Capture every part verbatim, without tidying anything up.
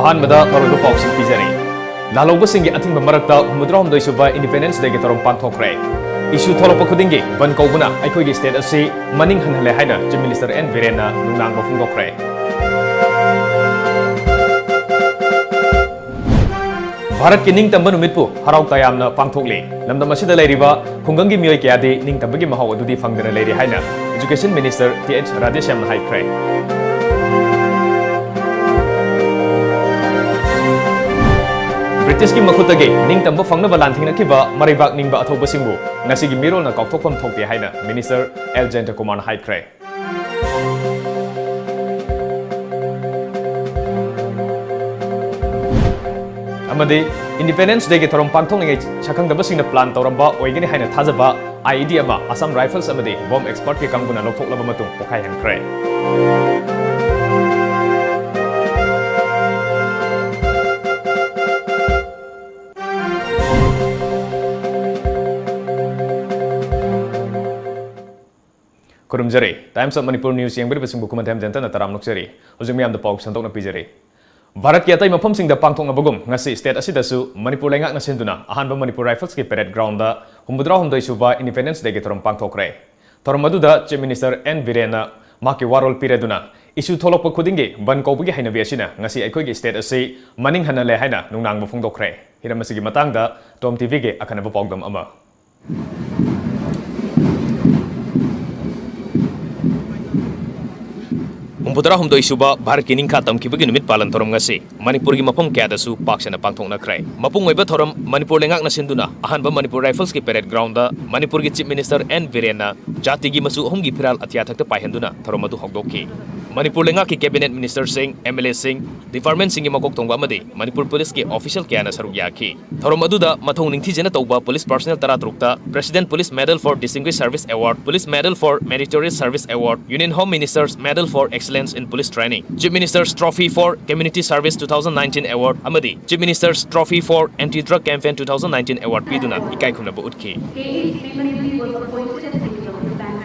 ꯑꯍꯥꯟꯕꯗ ꯃꯔꯨꯑꯣꯏꯕ ꯄꯥꯎꯁꯤꯡ ꯄꯤꯖꯔꯤ꯫ ꯂꯥꯜꯍꯧꯕꯁꯤꯡꯒꯤ ꯑꯊꯤꯡꯕ ꯃꯔꯛꯇ ꯍꯨꯝꯐꯨꯇꯔꯥꯍꯨꯝꯗꯣꯏ ꯁꯨꯕ Independence Day ꯒꯤ ꯊꯧꯔꯝ ꯄꯥꯡꯊꯣꯛꯈ꯭ꯔꯦ꯫ Issue ꯊꯣꯛꯂꯛꯄ ꯈꯨꯗꯤꯡꯒꯤ ꯕꯟ ꯀꯧꯕꯅ ꯑꯩꯈꯣꯏꯒꯤ state ꯑꯁꯤ ꯃꯅꯤꯡ ꯍꯟꯍꯜꯂꯦ ꯍꯥꯏꯅ Chief Minister N ꯕꯤꯔꯦꯟꯅ ꯅꯨꯡꯅꯥꯡꯕ ꯐꯣꯡꯗꯣꯛꯈ꯭ꯔꯦ꯫ ꯚꯥꯔꯠꯀꯤ ꯅꯤꯡꯇꯝꯕ ꯅꯨꯃꯤꯠꯄꯨ ꯍꯔꯥꯎ ꯇꯌꯥꯝꯅ ꯄꯥꯡꯊꯣꯛꯂꯤ꯫ ꯂꯝꯗꯝ ꯑꯁꯤꯗ ꯂꯩꯔꯤꯕ ꯈꯨꯡꯒꯪꯒꯤ ꯃꯤꯑꯣꯏ ꯀꯌꯥꯗꯤ ꯅꯤꯡꯇꯝꯕꯒꯤ ꯃꯍꯥꯎ ꯑꯗꯨꯗꯤ ꯐꯪꯗꯅ ꯂꯩꯔꯤ ꯍꯥꯏꯅ Education Minister ꯇꯤ ꯑꯩꯆ ꯔꯥꯙꯦꯁ꯭ꯌꯥꯝꯅ ꯍꯥꯏꯈ꯭ꯔꯦ꯫ ꯕ꯭ꯔꯤꯇꯤꯁꯀꯤ ꯃꯈꯨꯠꯇꯒꯤ ꯅꯤꯡꯇꯝꯕ ꯐꯪꯅꯕ ꯂꯥꯟꯊꯦꯡꯅꯈꯤꯕ ꯃꯔꯩꯕꯥꯛ ꯅꯤꯡꯕ ꯑꯊꯧꯕꯁꯤꯡꯕꯨ ꯉꯁꯤꯒꯤ ꯃꯤꯔꯣꯜꯅ ꯀꯥꯎꯊꯣꯛꯐꯝ ꯊꯣꯛꯇꯦ ꯍꯥꯏꯅ Minister ꯑꯦꯜ ꯖꯌꯟꯇꯀꯨꯃꯥꯔꯅ ꯍꯥꯏꯈ꯭ꯔꯦ꯫ ꯑꯃꯗꯤ Independence Day ꯒꯤ ꯊꯧꯔꯝ ꯄꯥꯡꯊꯣꯛꯅꯤꯡꯉꯥꯏ ꯁꯛꯈꯪꯗꯕꯁꯤꯡꯅ plan ꯇꯧꯔꯝꯕ ꯑꯣꯏꯒꯅꯤ ꯍꯥꯏꯅ ꯊꯥꯖꯕ I E D ꯑꯃ Assam Rifles ꯑꯃꯗꯤ Bomb Expert ꯀꯤ ꯀꯥꯡꯕꯨꯅ ꯂꯧꯊꯣꯛꯂꯕ ꯃꯇꯨꯡ ꯄꯣꯈꯥꯏꯍꯟꯈ꯭ꯔꯦ꯫ ꯈꯨꯔꯨꯝꯖꯔꯤ꯫ Times of Manipur News ꯌꯦꯡꯕꯤꯔꯤꯕꯁꯤꯡꯕꯨ ꯈꯨꯃꯟꯊꯦꯝ ꯖꯌꯟꯇꯅ ꯇꯔꯥꯝꯅ ꯑꯣꯛꯆꯔꯤ꯫ ꯍꯧꯖꯤꯛ ꯃꯤꯌꯥꯝꯗ ꯄꯥꯎ ꯁꯟꯗꯣꯛꯅ ꯄꯤꯖꯔꯤ꯫ ꯚꯥꯔꯠꯀꯤ ꯑꯇꯩ ꯃꯐꯝꯁꯤꯡꯗ ꯄꯥꯡꯊꯣꯛꯅꯕꯒꯨꯝ ꯉꯁꯤ state ꯑꯁꯤꯗꯁꯨ ꯃꯅꯤꯄꯨꯔ ꯂꯩꯉꯥꯛꯅ ꯁꯤꯟꯗꯨꯅ ꯑꯍꯥꯟꯕ ꯃꯅꯤꯄꯨꯔ Rifles ꯀꯤ parade ground ꯗ ꯍꯨꯝꯐꯨꯇꯔꯥꯍꯨꯝꯗꯣꯏ ꯁꯨꯕ Independence Day ꯒꯤ ꯊꯧꯔꯝ ꯄꯥꯡꯊꯣꯛꯈ꯭ꯔꯦ꯫ ꯊꯧꯔꯝ ꯑꯗꯨꯗ Chief Minister ꯑꯦꯟ ꯕꯤꯔꯦꯟꯅ ꯃꯍꯥꯛꯀꯤ ꯋꯥꯔꯣꯜ ꯄꯤꯔꯗꯨꯅ, issue ꯊꯣꯛꯂꯛꯄ ꯈꯨꯗꯤꯡꯒꯤ ꯕꯟ ꯀꯧꯕꯒꯤ ꯍꯩꯅꯕꯤ ꯑꯁꯤꯅ ꯉꯁꯤ ꯑꯩꯈꯣꯏꯒꯤ state ꯑꯁꯤ ꯃꯅꯤꯡ ꯍꯟꯍꯜꯂꯦ ꯍꯥꯏꯅ ꯅꯨꯡꯅꯥꯡꯕ ꯐꯣꯡꯗꯣꯛꯈ꯭ꯔꯦ꯫ ꯍꯤꯔꯝ ꯑꯁꯤꯒꯤ ꯃꯇꯥꯡꯗ Tom ꯇꯤ ꯚꯤ ꯒꯤ ꯑꯈꯟꯅꯕ ꯄꯥꯎꯗꯝ ꯑꯃ꯫ ꯍꯨꯝꯐꯨꯇꯔꯥꯍꯨꯝꯗꯣꯏ ꯁꯨꯕ ꯚꯥꯔꯠꯀꯤ ꯅꯤꯡꯈꯥ ꯇꯝꯈꯤꯕꯒꯤ ꯅꯨꯃꯤꯠ ꯄꯥꯂꯟ ꯊꯧꯔꯝ ꯉꯁꯤ ꯃꯅꯤꯄꯨꯔꯒꯤ ꯃꯐꯝ ꯀꯌꯥꯗꯁꯨ ꯄꯥꯛ ꯁꯟꯅ ꯄꯥꯡꯊꯣꯛꯅꯈ꯭ꯔꯦ꯫ ꯃꯄꯨꯡ ꯑꯣꯏꯕ ꯊꯧꯔꯝ ꯃꯅꯤꯄꯨꯔ ꯂꯩꯉꯥꯛꯅ ꯁꯤꯟꯗꯨꯅ ꯑꯍꯥꯟꯕ ꯃꯅꯤꯄꯨꯔ Rifles ꯀꯤ parade ground ꯗ ꯃꯅꯤꯄꯨꯔꯒꯤ Chief Minister ꯑꯦꯟ ꯕꯤꯔꯦꯟꯅ ꯖꯥꯇꯤꯒꯤ ꯃꯆꯨ ꯑꯍꯨꯝꯒꯤ ꯐꯤꯔꯥꯜ ꯑꯇꯤꯌꯥ ꯊꯛꯇ ꯄꯥꯏꯍꯟꯗꯨꯅ ꯊꯧꯔꯝ ꯑꯗꯨ ꯍꯧꯗꯣꯛꯈꯤ꯫ ꯃꯅꯤꯄꯨꯔ ꯂꯩꯉꯥꯛꯀꯤ cabinet minister ꯁꯤꯡ, M L A ꯁꯤꯡ, department ꯁꯤꯡꯒꯤ ꯃꯀꯣꯛ ꯊꯣꯡꯕ ꯑꯃꯗꯤ ꯃꯅꯤꯄꯨꯔ ꯄꯨꯂꯤꯁꯀꯤ official ꯀꯌꯥꯅ ꯁꯔꯨꯛ ꯌꯥꯈꯤ꯫ ꯊꯧꯔꯝ ꯑꯗꯨꯗ ꯃꯊꯧ ꯅꯤꯡꯊꯤꯖꯅ ꯇꯧꯕ police personnel ꯇꯔꯥꯇꯔꯨꯛꯇ President Police Medal for Distinguished Service Award, Police Medal for Meritorious Service Award, Union Home Minister's Medal for Excellence in Police Training, Chief Minister's Trophy for Community Service two thousand nineteen Award ꯑꯃꯗꯤ Chief Minister's Trophy for Anti-Drug Campaign two thousand nineteen Award ꯄꯤꯗꯨꯅ ꯏꯀꯥꯏ ꯈꯨꯝꯅꯕ ꯎꯠꯈꯤ꯫ K H Memorial was appointed as the leader of the Bank.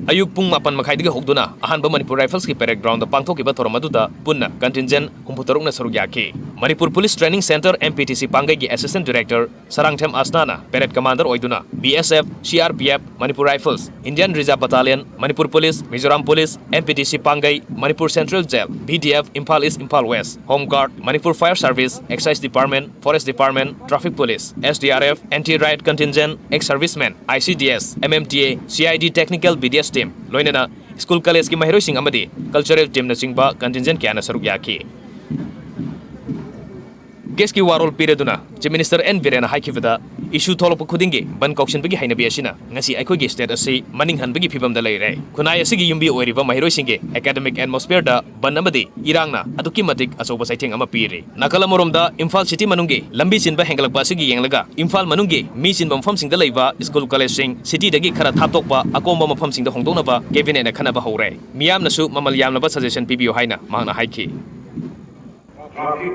ꯑꯌꯨꯛ ꯄꯨꯡ ꯃꯥꯄꯟ ꯃꯈꯥꯏꯗꯒꯤ ꯍꯧꯗꯨꯅ ꯑꯍꯥꯟꯕ Manipur ꯔꯥꯏꯐꯜꯁꯀꯤ parade groundꯗ ꯄꯥꯡꯊꯣꯛꯈꯤꯕ ꯊꯧꯔꯝ ꯑꯗꯨꯗ ꯄꯨꯟꯅ contingent ꯍꯨꯝꯐꯨ ꯇꯔꯨꯛꯅ ꯁꯔꯨꯛ ꯌꯥꯈꯤ꯫ Manipur police training centre, M P T C, ꯄꯥꯡꯒꯩꯒꯤ assistant director Sarangthem ꯑꯁꯅꯥꯅ parade commander ꯑꯣꯏꯗꯨꯅ B S F, C R P F, Manipur Rifles, Indian Reserve Battalion, Manipur Police, Mizoram Police, M P T C ꯄꯥꯡꯒꯩ, Manipur Central Jail, B D F, Imphal East, Imphal West, Home Guard, Manipur Fire Service, Excise Department, Forest Department, Traffic Police, S D R F, Anti-Riot Contingent, ex-servicemen, I C D S, M M T A, C I D Technical B D S team, ꯂꯣꯏꯅꯅ school collegeꯀꯤ ꯃꯍꯩꯔꯣꯏꯁꯤꯡ ꯑꯃꯗꯤ cultural teamꯅꯆꯤꯡꯕ contingent ꯀꯌꯥꯅ ꯁꯔꯨꯛ ꯌꯥꯈꯤ꯫ Guestꯀꯤ ꯋꯥꯔꯣꯜ ꯄꯤꯔꯗꯨꯅ Chief Minister N ꯕꯤꯔꯦꯟꯅ ꯍꯥꯏꯈꯤꯕꯗ, issue ꯊꯣꯛꯂꯛꯄ ꯈꯨꯗꯤꯡꯒꯤ ꯕꯟ ꯀꯧꯁꯤꯟꯕꯒꯤ ꯍꯩꯅꯕꯤ ꯑꯁꯤꯅ ꯉꯁꯤ ꯑꯩꯈꯣꯏꯒꯤ state ꯑꯁꯤ ꯃꯅꯤꯡ ꯍꯟꯕꯒꯤ ꯐꯤꯚꯝꯗ ꯂꯩꯔꯦ꯫ ꯈꯨꯟꯅꯥꯏ ꯑꯁꯤꯒꯤ ꯌꯨꯝꯕꯤ ꯑꯣꯏꯔꯤꯕ ꯃꯍꯩꯔꯣꯏꯁꯤꯡꯒꯤ academic atmosphereꯗ ꯕꯟ ꯑꯃꯗꯤ ꯏꯔꯥꯡꯅ ꯑꯗꯨꯛꯀꯤ ꯃꯇꯤꯛ ꯑꯆꯧꯕ ꯆꯩꯊꯦꯡ ꯑꯃ ꯄꯤꯔꯤ꯫ ꯅꯥꯀꯜ ꯑꯃꯔꯣꯝꯗ, ꯏꯝꯐꯥꯜ city ꯃꯅꯨꯡꯒꯤ ꯂꯝꯕꯤ ꯆꯤꯟꯕ ꯍꯦꯟꯒꯠꯂꯛꯄ ꯑꯁꯤꯒꯤ ꯌꯦꯡꯂꯒ, ꯏꯝꯐꯥꯜ ꯃꯅꯨꯡꯒꯤ ꯃꯤ ꯆꯤꯟꯕ ꯃꯐꯝꯁꯤꯡꯗ ꯂꯩꯕ school collegeꯁꯤꯡ cityꯗꯒꯤ ꯈꯔ ꯊꯥꯞꯇꯣꯛꯄ ꯑꯀꯣꯝꯕ ꯃꯐꯝꯁꯤꯡꯗ ꯍꯣꯡꯗꯣꯛꯅꯕ cabinetꯅ ꯈꯟꯅꯕ ꯍꯧꯔꯦ꯫ ꯃꯤꯌꯥꯝꯅꯁꯨ ꯃꯃꯜ ꯌꯥꯝꯂꯕ suggestion ꯄꯤꯕꯤꯌꯨ ꯍꯥꯏꯅ ꯃꯍꯥꯛꯅ ꯍꯥꯏꯈꯤ꯫ Traffic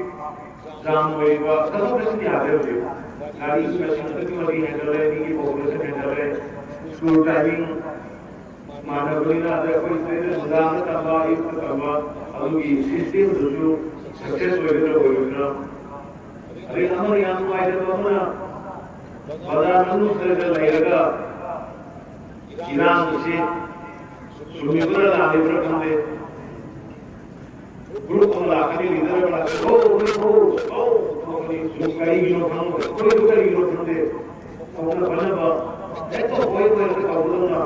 jam ꯑꯣꯏꯕ, ꯆꯠꯊꯣꯛ ꯆꯠꯁꯤꯟ ꯌꯥꯗ꯭ꯔꯦ ꯍꯧꯖꯤꯛ꯫ ꯒꯥꯔꯤ ꯃꯁꯤꯡ ꯑꯗꯨꯛꯀꯤ ꯃꯇꯤꯛ ꯍꯦꯟꯒꯠꯂꯦ, ꯃꯤꯒꯤ population ꯍꯦꯟꯒꯠꯂꯦ, school timing ꯃꯥꯟꯅꯕꯅꯤꯅ, ꯑꯗ ꯑꯩꯈꯣꯏ ꯁꯤꯗꯩꯗ ꯅꯨꯡꯗꯥꯡꯗ ꯇꯝꯕ, ꯑꯌꯨꯛꯇ ꯇꯝꯕ, ꯑꯗꯨꯒꯤ systemꯗꯨꯁꯨ success ꯑꯣꯏꯒꯗ꯭ꯔꯥ ꯑꯣꯏꯔꯣꯏꯗ꯭ꯔꯥ? ꯑꯗꯩ ꯑꯃꯅ ꯌꯥꯝ ꯅꯨꯡꯉꯥꯏꯇꯕ ꯑꯃꯅ, ꯕꯖꯥꯔ ꯃꯅꯨꯡꯁꯤꯗ ꯂꯩꯔꯒ ꯏꯔꯥꯡꯁꯤ ꯆꯨꯝꯃꯤꯕ꯭ꯔꯥ ꯂꯥꯜꯂꯤꯕ꯭ꯔꯥ ꯈꯪꯗꯦ, group ꯑꯃ ꯂꯥꯛꯀꯅꯤ, leader ꯑꯃ ꯂꯥꯛꯀꯅꯤ, "ꯍꯣ, ꯍꯣ, ꯍꯣ, ꯍꯣ," ꯇꯧꯔꯛꯀꯅꯤ꯫ ꯀꯔꯤꯒꯤꯅꯣ ꯈꯪꯗꯦ, ꯑꯩꯈꯣꯏꯁꯨ ꯀꯔꯤꯒꯤꯅꯣ ꯈꯪꯗꯦ, ꯇꯧꯅ ꯈꯣꯠꯅꯕ ꯍꯦꯛꯇ ꯍꯣꯏ ꯍꯣꯏ ꯍꯦꯛꯇ ꯇꯧꯕꯗꯧꯅ꯫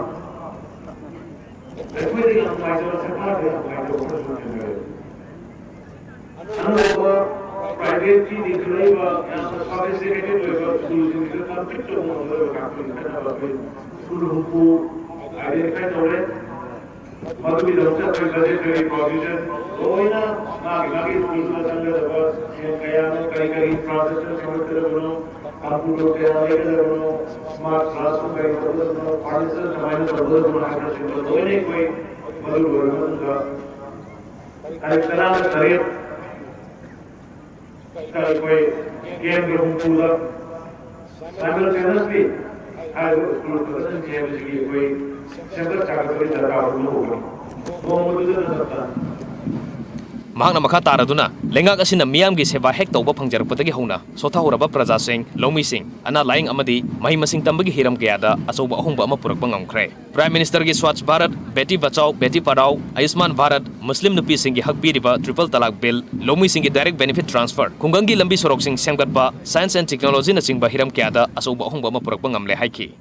ꯑꯩꯈꯣꯏꯗ ꯌꯥꯝ ꯅꯨꯡꯉꯥꯏꯇꯕ, ꯁꯔꯀꯥꯔꯗ ꯌꯥꯝ ꯅꯨꯡꯉꯥꯏꯇꯕ ꯈꯔꯁꯨ ꯊꯦꯡꯅꯔꯦ꯫ ꯑꯅꯧꯕ privateꯀꯤ ꯂꯤꯡꯈꯠꯂꯛꯏꯕ ꯌꯥꯝꯅ sophisticated ꯑꯣꯏꯕ schoolꯁꯤꯡꯁꯤꯗ compete ꯇꯧꯕ ꯉꯝꯒꯗꯕ ꯉꯥꯛꯇꯅꯤ ꯈꯟꯅꯕ ꯑꯩꯈꯣꯏ school ꯍꯨꯝꯐꯨ identify ꯇꯧꯔꯦ꯫ ꯃꯗꯨꯒꯤꯗꯃꯛꯇ ꯑꯩꯈꯣꯏ budgetary provision ꯂꯣꯏꯅ ꯃꯥꯒꯤ ꯃꯥꯒꯤ schoolꯗꯨꯗ ꯆꯪꯒꯗꯕ ꯁꯦꯜ ꯀꯌꯥꯅꯣ, ꯀꯔꯤ ꯀꯔꯤ infrastructure ꯁꯦꯝꯒꯠꯀꯗꯕꯅꯣ, computer ꯀꯌꯥ ꯂꯩꯒꯗꯕꯅꯣ, smart classroom ꯀꯔꯤ ꯇꯧꯒꯗꯕꯅꯣ, furniture ꯀꯃꯥꯏꯅ ꯇꯧꯒꯗꯕꯅꯣ ꯍꯥꯏꯕꯅꯆꯤꯡꯕ ꯂꯣꯏꯅ ꯑꯩꯈꯣꯏ ꯃꯗꯨ ꯂꯣꯏꯔꯕ ꯃꯇꯨꯡꯗ ꯇꯥꯔꯤꯛ ꯇꯔꯥꯇꯔꯦꯠ ꯑꯩꯈꯣꯏ camp ꯍꯨꯝꯐꯨꯗ simultaneously ꯍꯥꯏꯔꯤꯕ school production ꯁꯦꯝꯕꯁꯤꯒꯤ ꯑꯩꯈꯣꯏ ꯁꯦꯝꯒꯠ ꯁꯥꯒꯠꯄꯒꯤ ꯗꯔꯀꯥꯔ ꯑꯣꯏꯕ ꯎꯔꯦ꯫ ꯅꯣꯡꯃꯗꯨꯗ ꯅꯠꯇꯅ ꯃꯍꯥꯛꯅ ꯃꯈꯥ ꯇꯥꯔꯗꯨꯅ, ꯂꯩꯉꯥꯛ ꯑꯁꯤꯅ ꯃꯤꯌꯥꯝꯒꯤ ꯁꯦꯕꯥ ꯍꯦꯛ ꯇꯧꯕ ꯐꯪꯖꯔꯛꯄꯗꯒꯤ ꯍꯧꯅ ꯁꯣꯠꯊꯍꯧꯔꯕ ꯄ꯭ꯔꯖꯥꯁꯤꯡ, ꯂꯧꯃꯤꯁꯤꯡ, ꯑꯅꯥ ꯂꯥꯌꯦꯡ ꯑꯃꯗꯤ ꯃꯍꯩ ꯃꯁꯤꯡ ꯇꯝꯕꯒꯤ ꯍꯤꯔꯝ ꯀꯌꯥꯗ ꯑꯆꯧꯕ ꯑꯍꯣꯡꯕ ꯑꯃ ꯄꯨꯔꯛꯄ ꯉꯝꯈ꯭ꯔꯦ꯫ Prime Ministerꯒꯤ ꯁ꯭ꯋꯥꯆ ꯚꯥꯔꯠ, ꯕꯦꯇꯤ ꯕꯆꯥꯎ, ꯕꯦꯇꯤ ꯄꯔꯥꯎ, ꯑꯌꯨꯁꯃꯥꯟ ꯚꯥꯔꯠ, ꯃꯨꯁꯂꯤꯝ ꯅꯨꯄꯤꯁꯤꯡꯒꯤ ꯍꯛ ꯄꯤꯔꯤꯕ triple talaq bill, ꯂꯧꯃꯤꯁꯤꯡꯒꯤ direct benefit transfer, ꯈꯨꯡꯒꯪꯒꯤ ꯂꯝꯕꯤ ꯁꯣꯔꯣꯛꯁꯤꯡ ꯁꯦꯝꯒꯠꯄ, science and technologyꯅꯆꯤꯡꯕ ꯍꯤꯔꯝ ꯀꯌꯥꯗ ꯑꯆꯧꯕ ꯑꯍꯣꯡꯕ ꯑꯃ ꯄꯨꯔꯛꯄ ꯉꯝꯂꯦ ꯍꯥꯏꯈꯤ꯫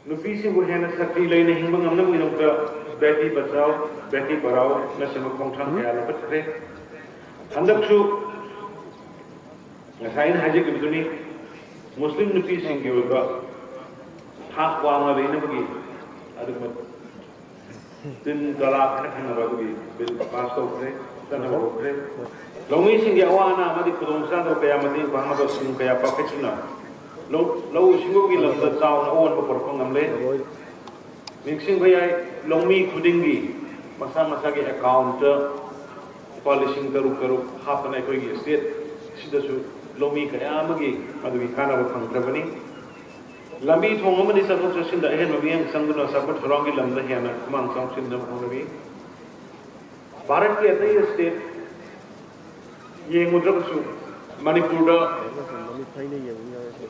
ꯅꯨꯄꯤꯁꯤꯡꯕꯨ ꯍꯦꯟꯅ ꯁꯛꯇꯤ ꯂꯩꯅ ꯍꯤꯡꯕ ꯉꯝꯅꯕꯒꯤꯗꯃꯛꯇ ꯕꯦꯇꯤ ꯕꯆꯥꯎ, ꯕꯦꯇꯤ ꯄꯔꯥꯎꯅꯆꯤꯡꯕ ꯈꯣꯡꯊꯥꯡ ꯀꯌꯥ ꯂꯧꯈꯠꯈ꯭ꯔꯦ꯫ ꯍꯟꯗꯛꯁꯨ ꯉꯁꯥꯏ ꯑꯩꯅ ꯍꯥꯏꯖꯈꯤꯕꯗꯨꯅꯤ, ꯃꯨꯁꯂꯤꯝ ꯅꯨꯄꯤꯁꯤꯡꯒꯤ ꯑꯣꯏꯕ ꯊꯥꯛ ꯋꯥꯡꯅ ꯂꯩꯅꯕꯒꯤ ꯑꯗꯨꯒꯨꯝꯕ ꯇꯤꯟ ꯇꯂꯥꯛ ꯍꯥꯏꯅ ꯈꯪꯅꯕ ꯑꯗꯨꯒꯤ ꯕꯤꯜ ꯄꯥꯁ ꯇꯧꯈ꯭ꯔꯦ, ꯆꯠꯅꯕ ꯍꯧꯈ꯭ꯔꯦ꯫ ꯂꯧꯃꯤꯁꯤꯡꯒꯤ ꯑꯋꯥ ꯑꯅꯥ ꯑꯃꯗꯤ ꯈꯨꯗꯣꯡꯆꯥꯗꯕ ꯀꯌꯥ ꯃꯇꯦꯡ ꯄꯥꯡꯅꯕ ꯁ꯭ꯀꯤꯝ ꯀꯌꯥ ꯄꯥꯏꯈꯠꯇꯨꯅ ꯂꯧ, ꯂꯧꯎ ꯁꯤꯡꯎꯒꯤ ꯂꯝꯗ ꯆꯥꯎꯅ ꯑꯑꯣꯟꯕ ꯄꯨꯔꯛꯄ ꯉꯝꯂꯦ꯫ ꯅꯤꯡꯁꯤꯡꯕ ꯌꯥꯏ, ꯂꯧꯃꯤ ꯈꯨꯗꯤꯡꯒꯤ ꯃꯁꯥ ꯃꯁꯥꯒꯤ ꯑꯦꯀꯥꯎꯟꯇ ꯂꯨꯄꯥ ꯂꯤꯁꯤꯡ ꯇꯔꯨꯛ ꯇꯔꯨꯛ ꯍꯥꯞꯇꯅ ꯑꯩꯈꯣꯏꯒꯤ ꯁ꯭ꯇꯦꯠ ꯑꯁꯤꯗꯁꯨ ꯂꯧꯃꯤ ꯀꯌꯥ ꯑꯃꯒꯤ ꯃꯗꯨꯒꯤ ꯀꯥꯟꯅꯕ ꯐꯪꯈ꯭ꯔꯕꯅꯤ꯫ ꯂꯝꯕꯤ ꯊꯣꯡ ꯑꯃꯗꯤ ꯆꯠꯊꯣꯛ ꯆꯠꯁꯤꯟꯗ ꯑꯍꯦꯟꯕ ꯃꯤꯠꯌꯦꯡ ꯆꯪꯗꯨꯅ ꯆꯥꯎꯈꯠ ꯊꯧꯔꯥꯡꯒꯤ ꯂꯝꯗ ꯍꯦꯟꯅ ꯈꯨꯃꯥꯡ ꯆꯥꯎꯁꯤꯟꯅꯕ ꯍꯣꯠꯅꯔꯤ꯫ ꯚꯥꯔꯠꯀꯤ ꯑꯇꯩ ꯁ꯭ꯇꯦꯠ ꯌꯦꯡꯉꯨꯗ꯭ꯔꯒꯁꯨ ꯃꯅꯤꯄꯨꯔꯗ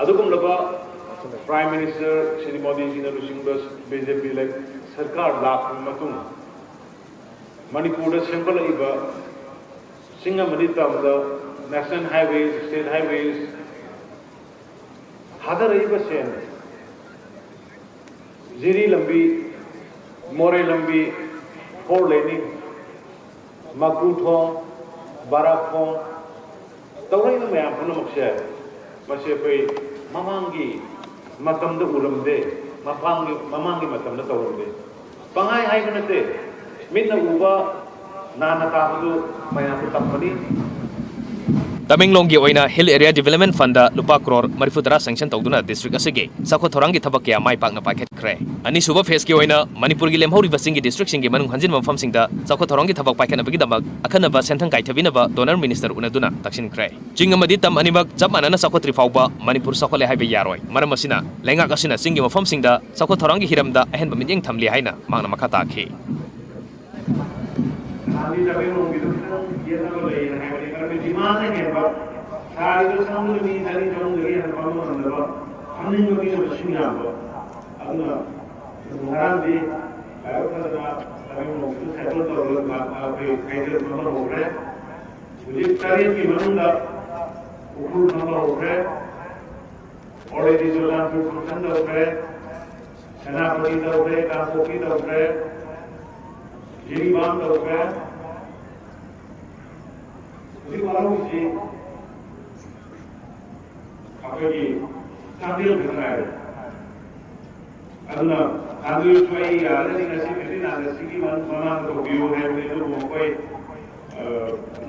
ꯑꯗꯨꯒꯨꯝꯂꯕ Prime Minister ꯁ꯭ꯔꯤ ꯃꯣꯗꯤꯖꯤꯅ ꯂꯨꯆꯤꯡꯕ ꯕꯤ ꯖꯦ ꯄꯤ ꯂꯩ ꯁꯔꯀꯥꯔ ꯂꯥꯛꯂꯕ ꯃꯇꯨꯡ ꯃꯅꯤꯄꯨꯔꯗ ꯁꯦꯝꯒꯠꯂꯛꯏꯕ ꯆꯤꯡ ꯑꯃꯗꯤ ꯇꯝꯗ national highways, state highways, ꯊꯥꯗꯔꯛꯏꯕ ꯁꯦꯟ, ꯖꯤꯔꯤ ꯂꯝꯕꯤ, ꯃꯣꯔꯦ ꯂꯝꯕꯤ, four laning, ꯃꯀꯨ ꯊꯣꯡ, ꯕꯔꯥꯛ ꯊꯣꯡ, ꯇꯧꯔꯛꯏꯕ ꯃꯌꯥꯝ ꯄꯨꯝꯅꯃꯛꯁꯦ, ꯃꯁꯤ ꯑꯩꯈꯣꯏ ꯃꯃꯥꯡꯒꯤ ꯃꯇꯝꯗ ꯎꯔꯝꯗꯦ, ꯃꯄꯥꯡꯒꯤ, ꯃꯃꯥꯡꯒꯤ ꯃꯇꯝꯗ ꯇꯧꯔꯝꯗꯦ꯫ ꯄꯪꯍꯥꯏ ꯍꯥꯏꯕ ꯅꯠꯇꯦ, ꯃꯤꯠꯅ ꯎꯕ, ꯅꯥꯅ ꯇꯥꯕꯗꯨ ꯃꯌꯥꯝꯗ ꯇꯝꯕꯅꯤ꯫ ꯇꯃꯦꯡꯂꯣꯡꯒꯤ ꯑꯣꯏꯅ Hill Area Development Fund ꯂꯨꯄꯥ ꯀ꯭ꯔꯣꯔ ꯃꯔꯤꯐꯨꯇꯔꯥ sanction ꯇꯧꯗꯨꯅ district ꯑꯁꯤꯒꯤ ꯆꯥꯎꯈꯠ ꯊꯧꯔꯥꯡꯒꯤ ꯊꯕꯛ ꯀꯌꯥ ꯃꯥꯏ ꯄꯥꯛꯅ ꯄꯥꯏꯈꯠꯈ꯭ꯔꯦ꯫ ꯑꯅꯤꯁꯨꯕ phase ꯀꯤ ꯑꯣꯏꯅ ꯃꯅꯤꯄꯨꯔꯒꯤ ꯂꯦꯝꯍꯧꯔꯤꯕ ꯆꯤꯡꯒꯤ district ꯁꯤꯡꯒꯤ ꯃꯅꯨꯡ ꯍꯟꯖꯤꯟꯕ ꯃꯐꯝꯁꯤꯡꯗ ꯆꯥꯎꯈꯠ ꯊꯧꯔꯥꯡꯒꯤ ꯊꯕꯛ ꯄꯥꯏꯈꯠꯅꯕꯒꯤꯗꯃꯛ ꯑꯈꯟꯅꯕ ꯁꯦꯟꯊꯪ ꯀꯥꯏꯊꯕꯤꯅꯕ Donor Minister ꯎꯅꯗꯨꯅ ꯇꯛꯁꯤꯟꯈ꯭ꯔꯦ꯫ ꯆꯤꯡ ꯑꯃꯗꯤ ꯇꯝ ꯑꯅꯤꯃꯛ ꯆꯞ ꯃꯥꯟꯅꯅ ꯆꯥꯎꯈꯠꯇ꯭ꯔꯤ ꯐꯥꯎꯕ ꯃꯅꯤꯄꯨꯔ ꯆꯥꯎꯈꯠꯂꯦ ꯍꯥꯏꯕ ꯌꯥꯔꯣꯏ꯫ ꯃꯔꯝ ꯑꯁꯤꯅ, ꯂꯩꯉꯥꯛ ꯑꯁꯤꯅ ꯆꯤꯡꯒꯤ ꯃꯐꯝꯁꯤꯡꯗ ꯆꯥꯎꯈꯠ ꯊꯧꯔꯥꯡꯒꯤ ꯍꯤꯔꯝꯗ ꯑꯍꯦꯟꯕ ꯃꯤꯠꯌꯦꯡ ꯊꯝꯂꯤ ꯍꯥꯏꯅ ꯃꯍꯥꯛꯅ ꯃꯈꯥ ꯇꯥꯈꯤ꯫ ꯅꯍꯥꯟꯗꯤ ꯇꯃꯦꯡꯂꯣꯡꯒꯤꯗꯣ ꯈꯤꯇꯪ ꯌꯦꯠꯅꯕ ꯂꯩꯌꯦꯅ ꯍꯥꯏꯕꯅꯤ, ꯃꯔꯝꯗꯤ demand ꯅ ꯍꯦꯟꯕ, ꯁꯥꯔꯤꯕ ꯁꯪꯗꯨꯗ ꯃꯤ ꯆꯅꯤ ꯆꯍꯨꯝꯗꯒꯤ ꯍꯦꯟꯅ ꯐꯝꯕ ꯉꯝꯗꯕ, ꯐꯝꯅꯤꯡꯕ ꯃꯤꯅ ꯃꯁꯤꯡ ꯌꯥꯝꯕ꯫ ꯑꯗꯨꯅ ꯉꯔꯥꯡꯗꯤ ꯂꯥꯏꯕꯛ ꯐꯗꯅ ꯇꯃꯦꯡꯂꯣꯡꯒꯤꯗꯨ settle ꯇꯧꯔꯒ ꯑꯩꯈꯣꯏ ꯀꯩꯊꯦꯜ ꯐꯝꯕ ꯍꯧꯈ꯭ꯔꯦ꯫ ꯍꯧꯖꯤꯛ ꯇꯔꯦꯠꯀꯤ ꯃꯅꯨꯡꯗ ꯎꯈ꯭ꯔꯨꯜ ꯐꯝꯕ ꯍꯧꯈ꯭ꯔꯦ꯫ Already ꯆꯨꯔꯆꯥꯟꯄꯨꯔ function ꯇꯧꯈ꯭ꯔꯦ, ꯁꯦꯅꯥꯄꯇꯤ ꯇꯧꯈ꯭ꯔꯦ, ꯀꯥꯡꯄꯣꯛꯄꯤ ꯇꯧꯈ꯭ꯔꯦ, ꯖꯤꯔꯤꯕꯥꯝ ꯇꯧꯈ꯭ꯔꯦ꯫ ꯍꯧꯖꯤꯛ ꯋꯥꯔꯧꯔꯤꯁꯤ ꯑꯩꯈꯣꯏꯒꯤ ꯆꯥꯟꯗꯦꯜ ꯈꯛꯇ ꯉꯥꯏꯔꯦ꯫ ꯑꯗꯨꯅ ꯆꯥꯟꯗꯦꯜꯁꯨ ꯑꯩ ꯌꯥꯔꯒꯗꯤ ꯉꯁꯤ ꯐꯤꯐꯇꯤꯟ ꯑꯥꯒꯁꯀꯤ ꯃꯃꯥꯡꯗ ꯇꯧꯕꯤꯌꯨ ꯍꯥꯏꯕꯅꯤ, ꯑꯗꯨꯕꯨ ꯃꯈꯣꯏ, ꯑ,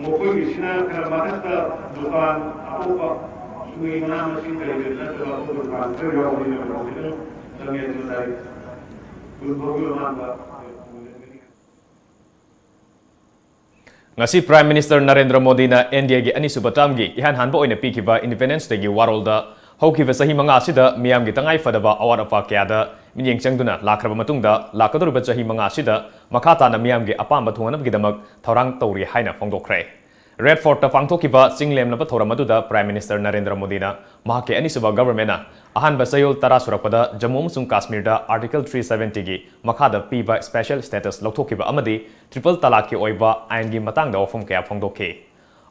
ꯃꯈꯣꯏꯒꯤꯁꯤꯅ ꯈꯔ ꯃꯊꯛꯇ ꯗꯨꯀꯥꯟ ꯑꯇꯣꯞꯄ ꯁꯨꯝꯕꯒꯤ ꯃꯅꯥ ꯃꯁꯤꯡ ꯀꯔꯤ ꯀꯔꯤ ꯅꯠꯇꯕ ꯑꯇꯣꯞꯄ ꯗꯨꯀꯥꯟ ꯈꯔ ꯌꯥꯎꯕꯅꯤꯅ ꯃꯇꯝ ꯈꯤꯇꯪ ꯆꯪꯉꯦ꯫ ꯑꯗꯨꯅ ꯇꯥꯔꯤꯛ ꯀꯨꯟ ꯐꯥꯎꯒꯤ ꯃꯃꯥꯡꯗ ꯉꯁꯤ Prime Minister ꯅꯔꯦꯟꯗ꯭ꯔ ꯃꯣꯗꯤꯅ N D A ꯒꯤ ꯑꯅꯤꯁꯨꯕ term ꯒꯤ ꯏꯍꯥꯟ ꯍꯥꯟꯕ ꯑꯣꯏꯅ ꯄꯤꯈꯤꯕ Independence Day ꯒꯤ ꯋꯥꯔꯣꯜꯗ ꯍꯧꯈꯤꯕ ꯆꯍꯤ ꯃꯉꯥ ꯑꯁꯤꯗ ꯃꯤꯌꯥꯝꯒꯤ ꯇꯉꯥꯏ ꯐꯗꯕ ꯑꯋꯥꯠ ꯑꯄꯥ ꯀꯌꯥꯗ ꯃꯤꯠꯌꯦꯡ ꯆꯪꯗꯨꯅ ꯂꯥꯛꯈ꯭ꯔꯕ ꯃꯇꯨꯡꯗ ꯂꯥꯛꯀꯗꯧꯔꯤꯕ ꯆꯍꯤ ꯃꯉꯥ ꯑꯁꯤꯗ ꯃꯈꯥ ꯇꯥꯅ ꯃꯤꯌꯥꯝꯒꯤ ꯑꯄꯥꯝꯕ ꯊꯨꯡꯍꯟꯅꯕꯒꯤꯗꯃꯛ ꯊꯧꯔꯥꯡ ꯇꯧꯔꯤ ꯍꯥꯏꯅ ꯐꯣꯡꯗꯣꯛꯈ꯭ꯔꯦ꯫ Red Fort ꯇ ꯄꯥꯡꯊꯣꯛꯈꯤꯕ ꯆꯤꯡ ꯂꯦꯝꯅꯕ ꯊꯧꯔꯝ ꯑꯗꯨꯗ Prime Minister ꯅꯔꯦꯟꯗ꯭ꯔ ꯃꯣꯗꯤꯅ ꯃꯍꯥꯛꯀꯤ ꯑꯅꯤꯁꯨꯕ government ꯅ ꯑꯍꯥꯟꯕ ꯆꯌꯣꯜ ꯇꯔꯥ ꯁꯨꯔꯛꯄꯗ ꯖꯝꯃꯨ ꯑꯃꯁꯨꯡ ꯀꯥꯁꯃꯤꯔꯗ Article three seventy ꯒꯤ ꯃꯈꯥꯗ ꯄꯤꯕ special status ꯂꯧꯊꯣꯛꯈꯤꯕ ꯑꯃꯗꯤ triple ꯇꯂꯥꯛꯀꯤ ꯑꯣꯏꯕ ꯑꯥꯏꯟꯒꯤ ꯃꯇꯥꯡꯗ ꯋꯥꯐꯝ ꯀꯌꯥ ꯐꯣꯡꯗꯣꯛꯈꯤ꯫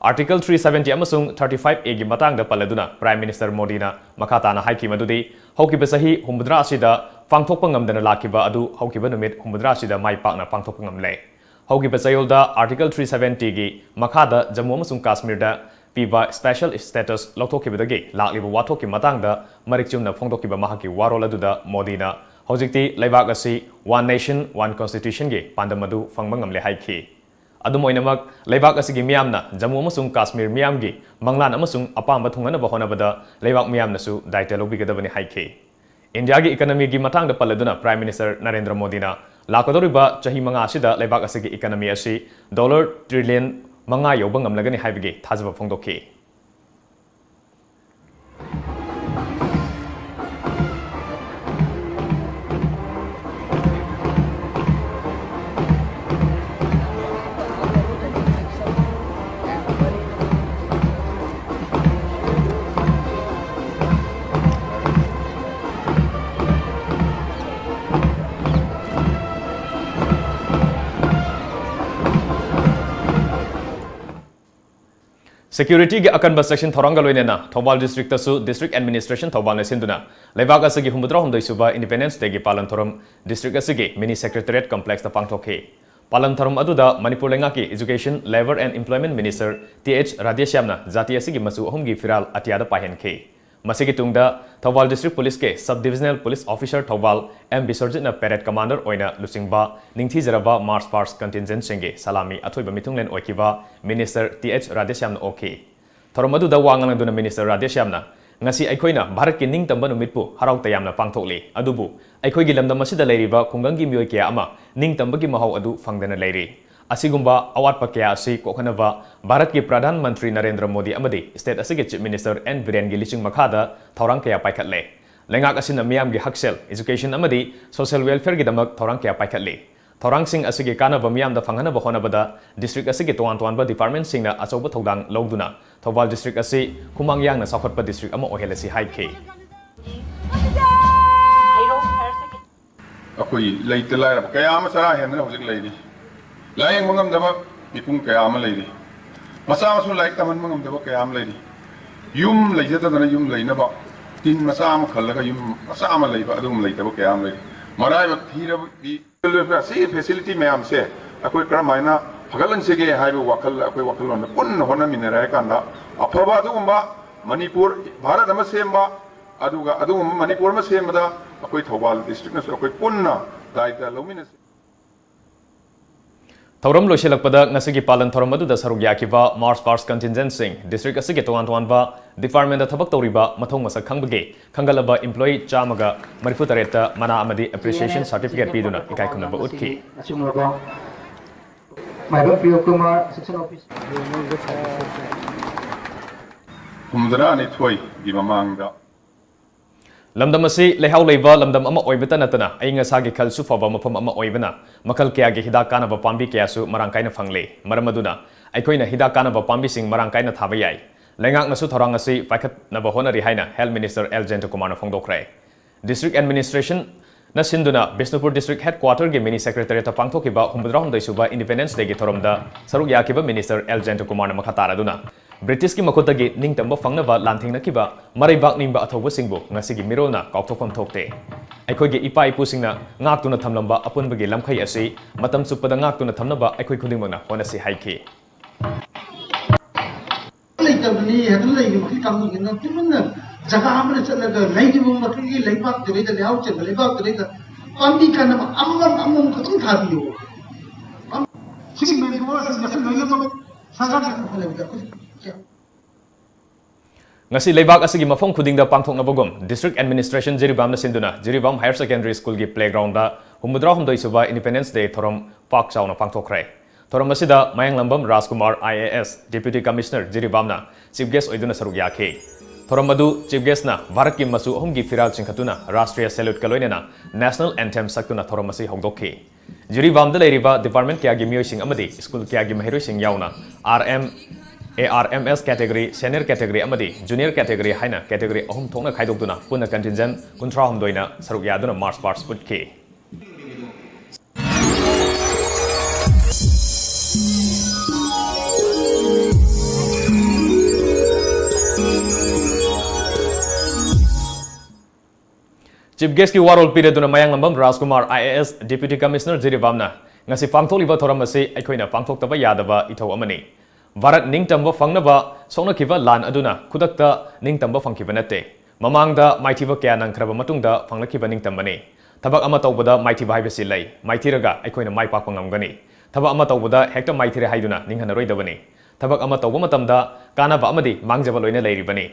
Article three seventy ꯑꯃꯁꯨꯡ thirty-five A ꯒꯤ ꯃꯇꯥꯡꯗ ꯄꯜꯂꯗꯨꯅ Prime Minister ꯃꯣꯗꯤꯅ ꯃꯈꯥ ꯇꯥꯅ ꯍꯥꯏꯈꯤ ꯃꯗꯨꯗꯤ, ꯍꯧꯈꯤꯕ ꯆꯍꯤ ꯍꯨꯝꯐꯨꯇꯔꯥ ꯑꯁꯤꯗ ꯄꯥꯡꯊꯣꯛꯄ ꯉꯝꯗꯅ ꯂꯥꯛꯈꯤꯕ ꯑꯗꯨ ꯍꯧꯈꯤꯕ ꯅꯨꯃꯤꯠ ꯍꯨꯝꯐꯨꯇꯔꯥ ꯑꯁꯤꯗ ꯃꯥꯏ ꯄꯥꯛꯅ ꯄꯥꯡꯊꯣꯛꯄ ꯉꯝꯂꯦ꯫ ꯍꯧꯈꯤꯕ ꯆꯌꯣꯜꯗ Article three seventy ꯒꯤ ꯃꯈꯥꯗ ꯖꯝꯃꯨ ꯑꯃꯁꯨꯡ ꯀꯥꯁꯃꯤꯔꯗ ꯄꯤꯕ special status ꯂꯧꯊꯣꯛꯈꯤꯕꯗꯒꯤ ꯂꯥꯛꯂꯤꯕ ꯋꯥꯊꯣꯛꯀꯤ ꯃꯇꯥꯡꯗ ꯃꯔꯤꯛ ꯆꯨꯝꯅ ꯐꯣꯡꯗꯣꯛꯈꯤꯕ ꯃꯍꯥꯛꯀꯤ ꯋꯥꯔꯣꯜ ꯑꯗꯨꯗ ꯃꯣꯗꯤꯅ ꯍꯧꯖꯤꯛꯇꯤ ꯂꯩꯕꯥꯛ ꯑꯁꯤ One Nation, One Constitution ꯒꯤ ꯄꯥꯟꯗꯝ ꯑꯗꯨ ꯐꯪꯕ ꯉꯝꯂꯦ ꯍꯥꯏꯈꯤ꯫ ꯑꯗꯨꯝ ꯑꯣꯏꯅꯃꯛ, ꯂꯩꯕꯥꯛ ꯑꯁꯤꯒꯤ ꯃꯤꯌꯥꯝꯅ ꯖꯝꯃꯨ ꯑꯃꯁꯨꯡ ꯀꯥꯁꯃꯤꯔ ꯃꯤꯌꯥꯝꯒꯤ ꯃꯪꯂꯥꯟ ꯑꯃꯁꯨꯡ ꯑꯄꯥꯝꯕ ꯊꯨꯡꯅꯅꯕ ꯍꯣꯠꯅꯕꯗ ꯂꯩꯕꯥꯛ ꯃꯤꯌꯥꯝꯅꯁꯨ ꯗꯥꯏꯇ ꯂꯧꯕꯤꯒꯗꯕꯅꯤ ꯍꯥꯏꯈꯤ꯫ ꯏꯟꯗꯤꯌꯥꯒꯤ ꯏꯀꯅꯃꯤꯒꯤ ꯃꯇꯥꯡꯗ ꯄꯜꯂꯗꯨꯅ Prime Minister ꯅꯔꯦꯟꯗ꯭ꯔ ꯃꯣꯗꯤꯅ ꯂꯥꯛꯀꯗꯧꯔꯤꯕ ꯆꯍꯤ ꯃꯉꯥ ꯑꯁꯤꯗ ꯂꯩꯕꯥꯛ ꯑꯁꯤꯒꯤ ꯏꯀꯅꯃꯤ ꯑꯁꯤ ꯗꯣꯂꯔ ꯇ꯭ꯔꯤꯂꯤꯌꯟ ꯃꯉꯥ ꯌꯧꯕ ꯉꯝꯂꯒꯅꯤ ꯍꯥꯏꯕꯒꯤ ꯊꯥꯖꯕ ꯐꯣꯡꯗꯣꯛꯈꯤ꯫ Security-ꯒꯤ ꯑꯀꯟꯕ ꯆꯦꯛꯁꯤꯟ ꯊꯧꯔꯥꯡꯒ ꯂꯣꯏꯅꯅ ꯊꯧꯕꯥꯜ district-ꯇꯁꯨ District Administration ꯊꯧꯕꯥꯜꯅ ꯁꯤꯟꯗꯨꯅ ꯂꯩꯕꯥꯛ ꯑꯁꯤꯒꯤ ꯍꯨꯝꯐꯨꯇꯔꯥꯍꯨꯝꯗꯣꯏ ꯁꯨꯕ Independence Day-ꯒꯤ ꯄꯥꯂꯟ ꯊꯧꯔꯝ district ꯑꯁꯤꯒꯤ Mini Secretariat Complex-ꯇ ꯄꯥꯡꯊꯣꯛꯈꯤ꯫ ꯄꯥꯂꯟ ꯊꯧꯔꯝ ꯑꯗꯨꯗ ꯃꯅꯤꯄꯨꯔ ꯂꯩꯉꯥꯛꯀꯤ Education, Labour and Employment Minister T H ꯔꯥꯙꯦꯁ꯭ꯌꯥꯝꯅ ꯖꯥꯇꯤ ꯑꯁꯤꯒꯤ ꯃꯆꯨ ꯑꯍꯨꯝꯒꯤ ꯐꯤꯔꯥꯜ ꯑꯇꯤꯌꯥꯗ ꯄꯥꯏꯍꯟꯈꯤ꯫ ꯃꯁꯤꯒꯤ ꯇꯨꯡꯗ ꯊꯧꯕꯥꯜ District Police-ꯀꯤ Sub Divisional Police Officer ꯊꯧꯕꯥꯜ ꯑꯦꯝ ꯕꯤꯁ꯭ꯋꯔꯖꯤꯠꯅ parade commander ꯑꯣꯏꯅ ꯂꯨꯆꯤꯡꯕ ꯅꯤꯡꯊꯤꯖꯔꯕ March Past Contingent-ꯁꯤꯡꯒꯤ ꯁꯂꯥꯃꯤ ꯑꯊꯣꯏꯕ ꯃꯤꯊꯨꯡꯂꯦꯟ ꯑꯣꯏꯈꯤꯕ Minister ꯇꯤ ꯑꯩꯆ ꯔꯥꯙꯦꯁ꯭ꯌꯥꯝꯅ ꯑꯣꯛꯈꯤ꯫ ꯊꯧꯔꯝ ꯑꯗꯨꯗ ꯋꯥ ꯉꯥꯡꯂꯗꯨꯅ Minister ꯔꯥꯙꯦꯁ꯭ꯌꯥꯝꯅ, "ꯉꯁꯤ ꯑꯩꯈꯣꯏꯅ ꯚꯥꯔꯠꯀꯤ ꯅꯤꯡꯇꯝꯕ ꯅꯨꯃꯤꯠꯄꯨ ꯍꯔꯥꯎ ꯇꯌꯥꯝꯅ ꯄꯥꯡꯊꯣꯛꯂꯤ, ꯑꯗꯨꯕꯨ ꯑꯩꯈꯣꯏꯒꯤ ꯂꯝꯗꯝ ꯑꯁꯤꯗ ꯂꯩꯔꯤꯕ ꯈꯨꯡꯒꯪꯒꯤ ꯃꯤꯑꯣꯏ ꯀꯌꯥ ꯑꯃ ꯅꯤꯡꯇꯝꯕꯒꯤ ꯃꯍꯥꯎ ꯑꯗꯨ ꯐꯪꯗꯅ ꯂꯩꯔꯤ꯫ ꯑꯁꯤꯒꯨꯝꯕ ꯑꯋꯥꯠꯄ ꯀꯌꯥ ꯑꯁꯤ ꯀꯣꯛꯍꯟꯅꯕ ꯚꯥꯔꯠꯀꯤ ꯄ꯭ꯔꯙꯥꯟ ꯃꯟꯇ꯭ꯔꯤ ꯅꯔꯦꯟꯗ꯭ꯔ ꯃꯣꯗꯤ ꯑꯃꯗꯤ state ꯑꯁꯤꯒꯤ Chief Minister ꯑꯦꯟ ꯕꯤꯔꯦꯟꯒꯤ ꯂꯤꯆꯤꯡ ꯃꯈꯥꯗ ꯊꯧꯔꯥꯡ ꯀꯌꯥ ꯄꯥꯏꯈꯠꯂꯦ꯫ ꯂꯩꯉꯥꯛ ꯑꯁꯤꯅ ꯃꯤꯌꯥꯝꯒꯤ ꯍꯛꯁꯦꯜ, education ꯑꯃꯗꯤ social welfare-ꯒꯤꯗꯃꯛ ꯊꯧꯔꯥꯡ ꯀꯌꯥ ꯄꯥꯏꯈꯠꯂꯤ꯫ ꯊꯧꯔꯥꯡꯁꯤꯡ ꯑꯁꯤꯒꯤ ꯀꯥꯟꯅꯕ ꯃꯤꯌꯥꯝꯗ ꯐꯪꯍꯟꯅꯕ ꯍꯣꯠꯅꯕꯗ district ꯑꯁꯤꯒꯤ ꯇꯣꯉꯥꯟ ꯇꯣꯉꯥꯟꯕ department-ꯁꯤꯡꯅ ꯑꯆꯧꯕ ꯊꯧꯗꯥꯡ ꯂꯧꯗꯨꯅ ꯊꯧꯕꯥꯜ district ꯑꯁꯤ ꯈꯨꯃꯥꯡ ꯌꯥꯡꯅ ꯆꯥꯎꯈꯠꯄ district ꯑꯃ ꯑꯣꯏꯍꯜꯂꯁꯤ ꯍꯥꯏꯈꯤ꯫ ꯑꯩꯈꯣꯏ ꯂꯩꯇ ꯂꯥꯏꯔꯕ ꯀꯌꯥ ꯑꯃ ꯆꯔꯥ ꯍꯦꯟꯗꯅ ꯍꯧꯖꯤꯛ ꯂꯩꯔꯤ꯫ ꯂꯥꯌꯦꯡꯕ ꯉꯝꯗꯕ ꯃꯤꯄꯨꯝ ꯀꯌꯥ ꯑꯃ ꯂꯩꯔꯤ꯫ ꯃꯆꯥ ꯃꯁꯨ ꯂꯥꯏꯔꯤꯛ ꯇꯝꯍꯟꯕ ꯉꯝꯗꯕ ꯀꯌꯥ ꯑꯃ ꯂꯩꯔꯤ꯫ ꯌꯨꯝ ꯂꯩꯖꯗꯗꯅ ꯌꯨꯝ ꯂꯩꯅꯕ ꯇꯤꯟ ꯃꯆꯥ ꯑꯃ ꯈꯜꯂꯒ ꯌꯨꯝ ꯃꯆꯥ ꯑꯃ ꯂꯩꯕ ꯑꯗꯨꯒꯨꯝꯕ ꯂꯩꯇꯕ ꯀꯌꯥ ꯑꯃ ꯂꯩꯔꯤ꯫ ꯃꯔꯥꯏꯕꯛ ꯊꯤꯔꯕꯗꯤ ꯑꯁꯤꯒꯤ facility ꯃꯌꯥꯝꯁꯦ ꯑꯩꯈꯣꯏ ꯀꯔꯝꯍꯥꯏꯅ ꯐꯒꯠꯍꯟꯁꯤꯒꯦ ꯍꯥꯏꯕ ꯋꯥꯈꯜ, ꯑꯩꯈꯣꯏ ꯋꯥꯈꯜꯂꯣꯟꯗ ꯄꯨꯟꯅ ꯍꯣꯠꯅꯃꯤꯟꯅꯔꯦ ꯍꯥꯏ ꯀꯥꯟꯗ ꯑꯐꯕ ꯑꯗꯨꯒꯨꯝꯕ ꯃꯅꯤꯄꯨꯔ, ꯚꯥꯔꯠ ꯑꯃ ꯁꯦꯝꯕ, ꯑꯗꯨꯒ ꯑꯗꯨꯒꯨꯝꯕ ꯃꯅꯤꯄꯨꯔ ꯑꯃ ꯁꯦꯝꯕꯗ ꯑꯩꯈꯣꯏ ꯊꯧꯕꯥꯜ district-ꯅꯁꯨ ꯑꯩꯈꯣꯏ ꯄꯨꯟꯅ ꯗꯥꯏꯇ ꯂꯧꯃꯤꯟꯅꯁꯤ꯫ ꯊꯧꯔꯝ ꯂꯣꯏꯁꯤꯜꯂꯛꯄꯗ ꯉꯁꯤꯒꯤ ꯄꯥꯂꯟ ꯊꯧꯔꯝ ꯑꯗꯨꯗ ꯁꯔꯨꯛ ꯌꯥꯈꯤꯕ March past contingentꯁꯤꯡ, district ꯑꯁꯤꯒꯤ ꯇꯣꯉꯥꯟ ꯇꯣꯉꯥꯟꯕ departmentꯇ ꯊꯕꯛ ꯇꯧꯔꯤꯕ ꯃꯊꯧ ꯃꯁꯛ ꯈꯪꯕꯒꯤ ꯈꯟꯒꯠꯂꯕ employee ꯆꯥꯝꯃꯒ ꯃꯔꯤꯐꯨ ꯇꯔꯦꯠꯇ ꯃꯅꯥ ꯑꯃꯗꯤ appreciation certificate ꯄꯤꯗꯨꯅ ꯏꯀꯥꯏ ꯈꯨꯝꯅꯕ ꯎꯠꯈꯤ꯫ ꯑꯆꯨꯝꯂꯕ ꯃꯥꯏꯕꯝ ꯄ꯭ꯔꯤꯌꯣ ꯀꯨꯃꯥꯔ, section officer꯫ ꯍꯨꯝꯐꯨꯇꯔꯥ ꯅꯤꯊꯣꯏꯒꯤ ꯃꯃꯥꯡꯗ ꯂꯝꯗꯝ ꯑꯁꯤ ꯂꯩꯍꯥꯎ ꯂꯩꯕ ꯂꯝꯗꯝ ꯑꯃ ꯑꯣꯏꯕꯇ ꯅꯠꯇꯅ ꯑꯏꯪ ꯑꯁꯥꯒꯤ ꯈꯜꯁꯨ ꯐꯕ ꯃꯐꯝ ꯑꯃ ꯑꯣꯏꯕꯅ ꯃꯈꯜ ꯀꯌꯥꯒꯤ ꯍꯤꯗꯥꯛ ꯀꯥꯟꯅꯕ ꯄꯥꯝꯕꯤ ꯀꯌꯥꯁꯨ ꯃꯔꯥꯡ ꯀꯥꯏꯅ ꯐꯪꯂꯤ꯫ ꯃꯔꯝ ꯑꯗꯨꯅ ꯑꯩꯈꯣꯏꯅ ꯍꯤꯗꯥꯛ ꯀꯥꯟꯅꯕ ꯄꯥꯝꯕꯤꯁꯤꯡ ꯃꯔꯥꯡ ꯀꯥꯏꯅ ꯊꯥꯕ ꯌꯥꯏ꯫ ꯂꯩꯉꯥꯛꯅꯁꯨ ꯊꯧꯔꯥꯡ ꯑꯁꯤ ꯄꯥꯏꯈꯠꯅꯕ ꯍꯣꯠꯅꯔꯤ ꯍꯥꯏꯅ Health Minister ꯑꯦꯜ ꯖꯌꯟꯇꯀꯨꯃꯥꯔꯅ ꯐꯣꯡꯗꯣꯛꯈ꯭ꯔꯦ꯫ District administrationꯅ ꯁꯤꯟꯗꯨꯅ ꯕꯤꯁꯅꯨꯄꯨꯔ district headquarterꯒꯤ mini secretariatꯇ ꯄꯥꯡꯊꯣꯛꯈꯤꯕ ꯍꯨꯝꯐꯨꯇꯔꯥꯍꯨꯝꯗꯣꯏ ꯁꯨꯕ Independence Dayꯒꯤ ꯊꯧꯔꯝꯗ ꯁꯔꯨꯛ ꯌꯥꯈꯤꯕ Minister ꯑꯦꯜ ꯖꯌꯟꯇꯀꯨꯃꯥꯔꯅ ꯃꯈꯥ ꯇꯥꯔꯗꯨꯅ, Britishꯀꯤ ꯃꯈꯨꯠꯇꯒꯤ ꯅꯤꯡꯇꯝꯕ ꯐꯪꯅꯕ ꯂꯥꯟꯊꯦꯡꯅꯈꯤꯕ ꯃꯔꯩꯕꯥꯛ ꯅꯤꯡꯕ ꯑꯊꯧꯕꯁꯤꯡꯕꯨ ꯉꯁꯤꯒꯤ ꯃꯤꯔꯣꯜꯅ ꯀꯥꯎꯊꯣꯛꯐꯝ ꯊꯣꯛꯇꯦ꯫ ꯑꯩꯈꯣꯏꯒꯤ ꯏꯄꯥ ꯏꯄꯨꯁꯤꯡꯅ ꯉꯥꯛꯇꯨꯅ ꯊꯝꯂꯝꯕ ꯑꯄꯨꯟꯕꯒꯤ ꯂꯝꯈꯩ ꯑꯁꯤ ꯃꯇꯝ ꯆꯨꯞꯄꯗ ꯉꯥꯛꯇꯨꯅ ꯊꯝꯅꯕ ꯑꯩꯈꯣꯏ ꯈꯨꯗꯤꯡꯃꯛꯅ ꯍꯣꯠꯅꯁꯤ ꯍꯥꯏꯈꯤ꯫ ꯂꯩꯇꯕꯅꯤ ꯍꯥꯏꯗꯨꯅ ꯂꯩꯔꯤꯕ ꯑꯩꯈꯣꯏ ꯀꯥꯡꯕꯨꯁꯤꯅ ꯇꯨꯃꯤꯟꯅ ꯖꯒꯥ ꯑꯃꯗ ꯆꯠꯂꯒ ꯂꯩꯔꯤꯕ ꯃꯈꯣꯏꯒꯤ ꯂꯩꯕꯥꯛꯇꯨꯗꯩꯗ, ꯂꯩꯍꯥꯎ ꯆꯦꯟꯕ ꯂꯩꯕꯥꯛꯇꯨꯗꯩꯗ ꯄꯥꯝꯕꯤ ꯀꯥꯟꯅꯕ ꯑꯃꯃꯝ ꯑꯃꯃꯝ ꯈꯛꯇꯪ ꯊꯥꯕꯤꯌꯨ꯫ ꯁꯤꯒꯤ ꯃꯦꯟ ꯃꯁꯤ ꯃꯁꯤ ꯂꯣꯏꯅꯃꯛ ꯁꯔꯀꯥꯔꯅ ꯈꯟꯊꯔꯦꯕꯗ ꯑꯩꯈꯣꯏ ꯉꯁꯤ ꯂꯩꯕꯥꯛ ꯑꯁꯤꯒꯤ ꯃꯐꯝ ꯈꯨꯗꯤꯡꯗ ꯄꯥꯡꯊꯣꯛꯅꯕꯒꯨꯝ, District Administration ꯖꯤꯔꯤꯕꯥꯝꯅ ꯁꯤꯟꯗꯨꯅ ꯖꯤꯔꯤꯕꯥꯝ Higher Secondary Schoolꯒꯤ playgroundꯗ ꯍꯨꯝꯐꯨꯇꯔꯥꯍꯨꯝꯗꯣꯏ ꯁꯨꯕ Independence Day ꯊꯧꯔꯝ ꯄꯥꯛ ꯆꯥꯎꯅ ꯄꯥꯡꯊꯣꯛꯈ꯭ꯔꯦ꯫ ꯊꯧꯔꯝ ꯑꯁꯤꯗ ꯃꯌꯥꯡꯂꯝꯕꯝ ꯔꯥꯖꯀꯨꯃꯥꯔ, IAS, Deputy Commissioner ꯖꯤꯔꯤꯕꯥꯝꯅ Chief Guest ꯑꯣꯏꯗꯨꯅ ꯁꯔꯨꯛ ꯌꯥꯈꯤ꯫ ꯊꯧꯔꯝ ꯑꯗꯨ Chief Guestꯅ ꯚꯥꯔꯠꯀꯤ ꯃꯆꯨ ꯑꯍꯨꯝꯒꯤ ꯐꯤꯔꯥꯜ ꯆꯤꯡꯈꯠꯇꯨꯅ ꯔꯥꯁꯇ꯭ꯔꯤꯌ saluteꯀ ꯂꯣꯏꯅꯅ National Anthem ꯁꯛꯇꯨꯅ ꯊꯧꯔꯝ ꯑꯁꯤ ꯍꯧꯗꯣꯛꯈꯤ꯫ ꯖꯤꯔꯤꯕꯥꯝꯗ ꯂꯩꯔꯤꯕ department ꯀꯌꯥꯒꯤ ꯃꯤꯑꯣꯏꯁꯤꯡ ꯑꯃꯗꯤ school ꯀꯌꯥꯒꯤ ꯃꯍꯩꯔꯣꯏꯁꯤꯡ ꯌꯥꯎꯅ R M, A R M S category, senior category ꯑꯃꯗꯤ junior category ꯍꯥꯏꯅ category ꯑꯍꯨꯝ ꯊꯣꯛꯅ ꯈꯥꯏꯗꯣꯛꯇꯨꯅ ꯄꯨꯟꯅ contingent ꯀꯨꯟꯊ꯭ꯔꯥꯍꯨꯝꯗꯣꯏꯅ ꯁꯔꯨꯛ ꯌꯥꯗꯨꯅ march past ꯎꯠꯈꯤ꯫ Chief Guestꯀꯤ ꯋꯥꯔꯣꯜ ꯄꯤꯔꯗꯨꯅ ꯃꯌꯥꯡꯂꯝꯕꯝ ꯔꯥꯖꯀꯨꯃꯥꯔ, IAS, Deputy Commissioner ꯖꯤꯔꯤꯕꯥꯝꯅ ꯉꯁꯤ ꯄꯥꯡꯊꯣꯛꯂꯤꯕ ꯊꯧꯔꯝ ꯑꯁꯤ ꯑꯩꯈꯣꯏꯅ ꯄꯥꯡꯊꯣꯛꯇꯕ ꯌꯥꯗꯕ ꯏꯊꯧ ꯑꯃꯅꯤ꯫ ꯚꯥꯔꯠ ꯅꯤꯡꯇꯝꯕ ꯐꯪꯅꯕ ꯁꯣꯛꯅꯈꯤꯕ ꯂꯥꯟ ꯑꯗꯨꯅ ꯈꯨꯗꯛꯇ ꯅꯤꯡꯇꯝꯕ ꯐꯪꯈꯤꯕ ꯅꯠꯇꯦ꯫ ꯃꯃꯥꯡꯗ ꯃꯥꯏꯊꯤꯕ ꯀꯌꯥ ꯅꯪꯈ꯭ꯔꯕ ꯃꯇꯨꯡꯗ ꯐꯪꯂꯛꯈꯤꯕ ꯅꯤꯡꯇꯝꯕꯅꯤ꯫ ꯊꯕꯛ ꯑꯃ ꯇꯧꯕꯗ ꯃꯥꯏꯊꯤꯕ ꯍꯥꯏꯕꯁꯤ ꯂꯩ꯫ ꯃꯥꯏꯊꯤꯔꯒ ꯑꯩꯈꯣꯏꯅ ꯃꯥꯏ ꯄꯥꯛꯄ ꯉꯝꯒꯅꯤ꯫ ꯊꯕꯛ ꯑꯃ ꯇꯧꯕꯗ ꯍꯦꯛꯇ ꯃꯥꯏꯊꯤꯔꯦ ꯍꯥꯏꯗꯨꯅ ꯅꯤꯡꯍꯟꯅꯔꯣꯏꯗꯕꯅꯤ꯫ ꯊꯕꯛ ꯑꯃ ꯇꯧꯕ ꯃꯇꯝꯗ ꯀꯥꯟꯅꯕ ꯑꯃꯗꯤ ꯃꯥꯡꯖꯕ ꯂꯣꯏꯅ ꯂꯩꯔꯤꯕꯅꯤ꯫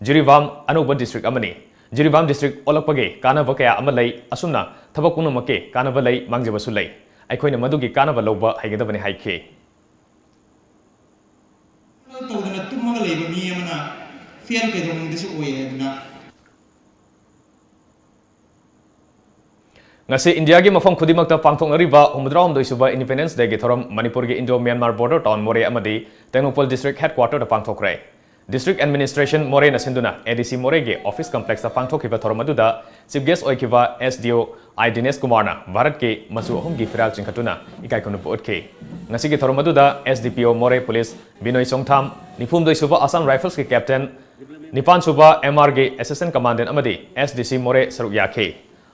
ꯖꯤꯔꯤꯕꯥꯝ ꯑꯅꯧꯕ ꯗꯤꯁꯇ꯭ꯔꯤꯛ ꯑꯃꯅꯤ꯫ ꯖꯤꯔꯤꯕꯥꯝ ꯗꯤꯁꯇ꯭ꯔꯤꯛ ꯑꯣꯜꯂꯛꯄꯒꯤ ꯀꯥꯟꯅꯕ ꯀꯌꯥ ꯑꯃ ꯂꯩ꯫ ꯑꯁꯨꯝꯅ ꯊꯕꯛ ꯄꯨꯝꯅꯃꯛꯀꯤ ꯀꯥꯟꯅꯕ ꯂꯩ, ꯃꯥꯡꯖꯕꯁꯨ ꯂꯩ꯫ ꯑꯩꯈꯣꯏꯅ ꯃꯗꯨꯒꯤ ꯀꯥꯟꯅꯕ ꯂꯧꯕ ꯍꯩꯒꯗꯕꯅꯤ ꯍꯥꯏꯈꯤ꯫ ꯇꯧꯗꯅ ꯇꯨꯝꯃꯒ ꯂꯩꯕ ꯃꯤ ꯑꯃꯅ ꯐꯦꯜ ꯀꯩꯗꯧꯅꯨꯡꯗꯁꯨ ꯑꯣꯏ ꯍꯥꯏꯗꯅ꯫ ꯉꯁꯤ ꯏꯟꯗꯤꯌꯥꯒꯤ ꯃꯐꯝ ꯈꯨꯗꯤꯡꯃꯛꯇ ꯄꯥꯡꯊꯣꯛꯅꯔꯤꯕ ꯍꯨꯝꯐꯨꯇꯔꯥꯍꯨꯝꯗꯣꯏ ꯁꯨꯕ ꯏꯟꯗꯤꯄꯦꯟꯗꯦꯟꯁ ꯗꯦꯒꯤ ꯊꯧꯔꯝ ꯃꯅꯤꯄꯨꯔꯒꯤ ꯏꯟꯗꯣ ꯃ꯭ꯌꯥꯟꯃꯥꯔ ꯕꯣꯔꯗꯔ ꯇꯥꯎꯟ ꯃꯣꯔꯦ ꯑꯃꯗꯤ ꯇꯦꯡꯅꯧꯄꯜ ꯗꯤꯁꯇ꯭ꯔꯤꯛ ꯍꯦꯗꯀ꯭ꯋꯥꯇꯔꯗ ꯄꯥꯡꯊꯣꯛꯈ꯭ꯔꯦ꯫ ꯗꯤꯁꯇ꯭ꯔꯤꯛ ꯑꯦꯗꯃꯤꯅꯤꯁꯇ꯭ꯔꯦꯁꯟ ꯃꯣꯔꯦꯅ ꯁꯤꯟꯗꯨꯅ ꯑꯦ ꯗꯤ ꯁꯤ ꯃꯣꯔꯦꯒꯤ ꯑꯣꯐꯤꯁ ꯀꯝꯄ꯭ꯂꯦꯛꯁꯇ ꯄꯥꯡꯊꯣꯛꯈꯤꯕ ꯊꯧꯔꯝ ꯑꯗꯨꯗ ꯆꯤꯐ ꯒꯦꯁ ꯑꯣꯏꯈꯤꯕ ꯑꯦꯁ ꯗꯤ ꯑꯣ ꯑꯥꯏ ꯗꯤꯅꯦꯁ ꯀꯨꯃꯥꯔꯅ ꯚꯥꯔꯠꯀꯤ ꯃꯆꯨ ꯑꯍꯨꯝꯒꯤ ꯐꯤꯔꯥꯜ ꯆꯤꯡꯈꯠꯇꯨꯅ ꯏꯀꯥꯏ ꯈꯨꯝꯅꯕ ꯎꯠꯈꯤ꯫ ꯉꯁꯤꯒꯤ ꯊꯧꯔꯝ ꯑꯗꯨꯗ ꯑꯦꯁ ꯗꯤ ꯄꯤ ꯑꯣ ꯃꯣꯔꯦ ꯄꯨꯂꯤꯁ ꯕꯤꯅꯣꯏ ꯆꯣꯡꯊꯥꯝ, ꯅꯤꯐꯨꯍꯨꯝꯗꯣꯏ ꯁꯨꯕ ꯑꯁꯥꯝ ꯔꯥꯏꯐꯜꯁꯀꯤ ꯀꯦꯞꯇꯦꯟ, ꯅꯤꯄꯥꯟ ꯁꯨꯕ ꯑꯦꯝ ꯑꯥꯔꯒꯤ ꯑꯦꯁꯤꯁꯇꯦꯟ ꯀꯃꯥꯟꯗꯦꯟ ꯑꯃꯗꯤ ꯑꯦꯁ ꯗꯤ ꯁꯤ ꯃꯣꯔꯦ ꯁꯔꯨꯛ ꯌꯥꯈꯤ꯫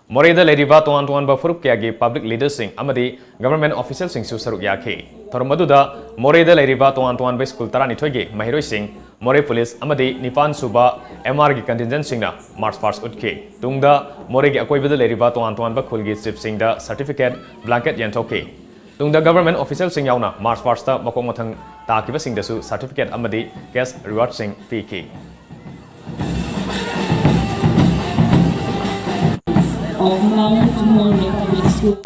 ꯃꯣꯔꯦꯗ ꯂꯩꯔꯤꯕ ꯇꯣꯉꯥꯟ ꯇꯣꯉꯥꯟꯕ ꯐꯨꯔꯨꯞ ꯀꯌꯥꯒꯤ ꯄꯕ꯭ꯂꯤꯛ ꯂꯤꯗꯔꯁꯤꯡ ꯑꯃꯗꯤ ꯒꯚꯔꯟꯃꯦꯟꯠ ꯑꯣꯐꯤꯁꯤꯌꯦꯜꯁꯤꯡꯁꯨ ꯁꯔꯨꯛ ꯌꯥꯈꯤ꯫ ꯊꯧꯔꯝ ꯑꯗꯨꯗ ꯃꯣꯔꯦꯗ ꯂꯩꯔꯤꯕ ꯇꯣꯉꯥꯟ ꯇꯣꯉꯥꯟꯕ ꯁ꯭ꯀꯨꯜ ꯇꯔꯥꯅꯤꯊꯣꯏꯒꯤ ꯃꯍꯩꯔꯣꯏꯁꯤꯡ, ꯃꯣꯔꯦ ꯄꯨꯂꯤꯁ ꯑꯃꯗꯤ ꯅꯤꯄꯥꯟ ꯁꯨꯕ ꯑꯦꯝ ꯑꯥꯔꯒꯤ ꯀꯟꯇꯤꯟꯖꯦꯟꯠꯁꯤꯡꯅ ꯃꯥꯔꯆ ꯄꯥꯁ ꯎꯠꯈꯤ꯫ ꯇꯨꯡꯗ ꯃꯣꯔꯦꯒꯤ ꯑꯀꯣꯏꯕꯗ ꯂꯩꯔꯤꯕ ꯇꯣꯉꯥꯟ ꯇꯣꯉꯥꯟꯕ ꯈꯨꯜꯒꯤ ꯆꯤꯐꯁꯤꯡꯗ ꯁꯔꯇꯤꯐꯤꯀꯦꯠ, ꯕ꯭ꯂꯥꯡꯀꯦꯠ ꯌꯦꯟꯊꯣꯛꯈꯤ꯫ ꯇꯨꯡꯗ ꯒꯚꯔꯟꯃꯦꯟꯠ ꯑꯣꯐꯤꯁꯤꯌꯦꯜꯁꯤꯡ ꯌꯥꯎꯅ ꯃꯥꯔꯆ ꯄꯥꯁꯇ ꯃꯀꯣꯛ ꯃꯊꯪ ꯇꯥꯈꯤꯕꯁꯤꯡꯗꯁꯨ ꯁꯔꯇꯤꯐꯤꯀꯦꯠ ꯑꯃꯗꯤ ꯀꯦꯁ ꯔꯤꯋꯥꯔꯗꯁꯤꯡ ꯄꯤꯈꯤ꯫ Of Mount Moreh Public School.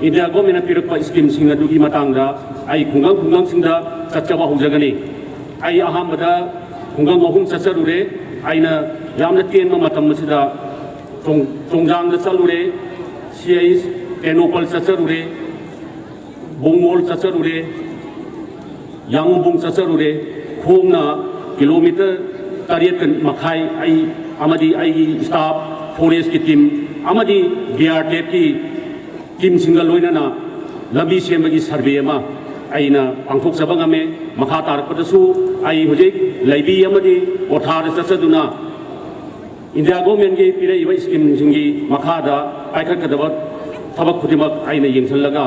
India ꯒꯣꯔꯃꯦꯟꯅ ꯄꯤꯔꯛꯄ ꯁ꯭ꯀꯤꯝꯁꯤꯡ ꯑꯗꯨꯒꯤ ꯃꯇꯥꯡꯗ ꯑꯩ ꯈꯨꯡꯒꯪ ꯈꯨꯡꯒꯪꯁꯤꯡꯗ ꯆꯠꯆꯕ ꯍꯧꯖꯒꯅꯤ꯫ ꯑꯩ ꯑꯍꯥꯟꯕꯗ ꯈꯨꯡꯒꯪ ꯑꯍꯨꯝ ꯆꯠꯆꯔꯨꯔꯦ꯫ ꯑꯩꯅ ꯌꯥꯝꯅ ꯇꯦꯟꯕ ꯃꯇꯝ ꯑꯁꯤꯗ ꯆꯣꯡ- ꯆꯣꯡꯖꯥꯡꯗ ꯆꯠꯂꯨꯔꯦ, ꯁꯤ ꯑꯩꯆ ꯇꯦꯡꯅꯧꯄꯜ ꯆꯠꯆꯔꯨꯔꯦ, ꯕꯨꯡꯃꯣꯜ ꯆꯠꯆꯔꯨꯔꯦ, ꯌꯥꯡꯉꯨꯕꯨꯡ ꯆꯠꯆꯔꯨꯔꯦ꯫ ꯈꯣꯡꯅ ꯀꯤꯂꯣꯃꯤꯇꯔ ꯇꯔꯦꯠꯀ ꯃꯈꯥꯏ ꯑꯩ ꯑꯃꯗꯤ ꯑꯩꯒꯤ ꯁ꯭ꯇꯥꯐ, ꯐꯣꯔꯦꯁ꯭ꯠꯀꯤ ꯇꯤꯝ ꯑꯃꯗꯤ ꯕꯤ ꯑꯥꯔ ꯇꯤ ꯑꯦꯐꯀꯤ ꯇꯤꯝꯁꯤꯡꯒ ꯂꯣꯏꯅꯅ ꯂꯝꯕꯤ ꯁꯦꯝꯕꯒꯤ ꯁꯔꯚꯦ ꯑꯃ ꯑꯩꯅ ꯄꯥꯡꯊꯣꯛꯆꯕ ꯉꯝꯃꯦ꯫ ꯃꯈꯥ ꯇꯥꯔꯛꯄꯗꯁꯨ ꯑꯩ ꯍꯧꯖꯤꯛ ꯂꯩꯕꯤ ꯑꯃꯗꯤ ꯀꯣꯊꯥꯗ ꯆꯠꯆꯗꯨꯅ ꯏꯟꯗꯤꯌꯥ ꯒꯣꯔꯃꯦꯟꯒꯤ ꯄꯤꯔꯛꯏꯕ ꯁ꯭ꯀꯤꯝꯁꯤꯡꯒꯤ ꯃꯈꯥꯗ ꯄꯥꯏꯈꯠꯀꯗꯕ ꯊꯕꯛ ꯈꯨꯗꯤꯡꯃꯛ ꯑꯩꯅ ꯌꯦꯡꯁꯤꯜꯂꯒ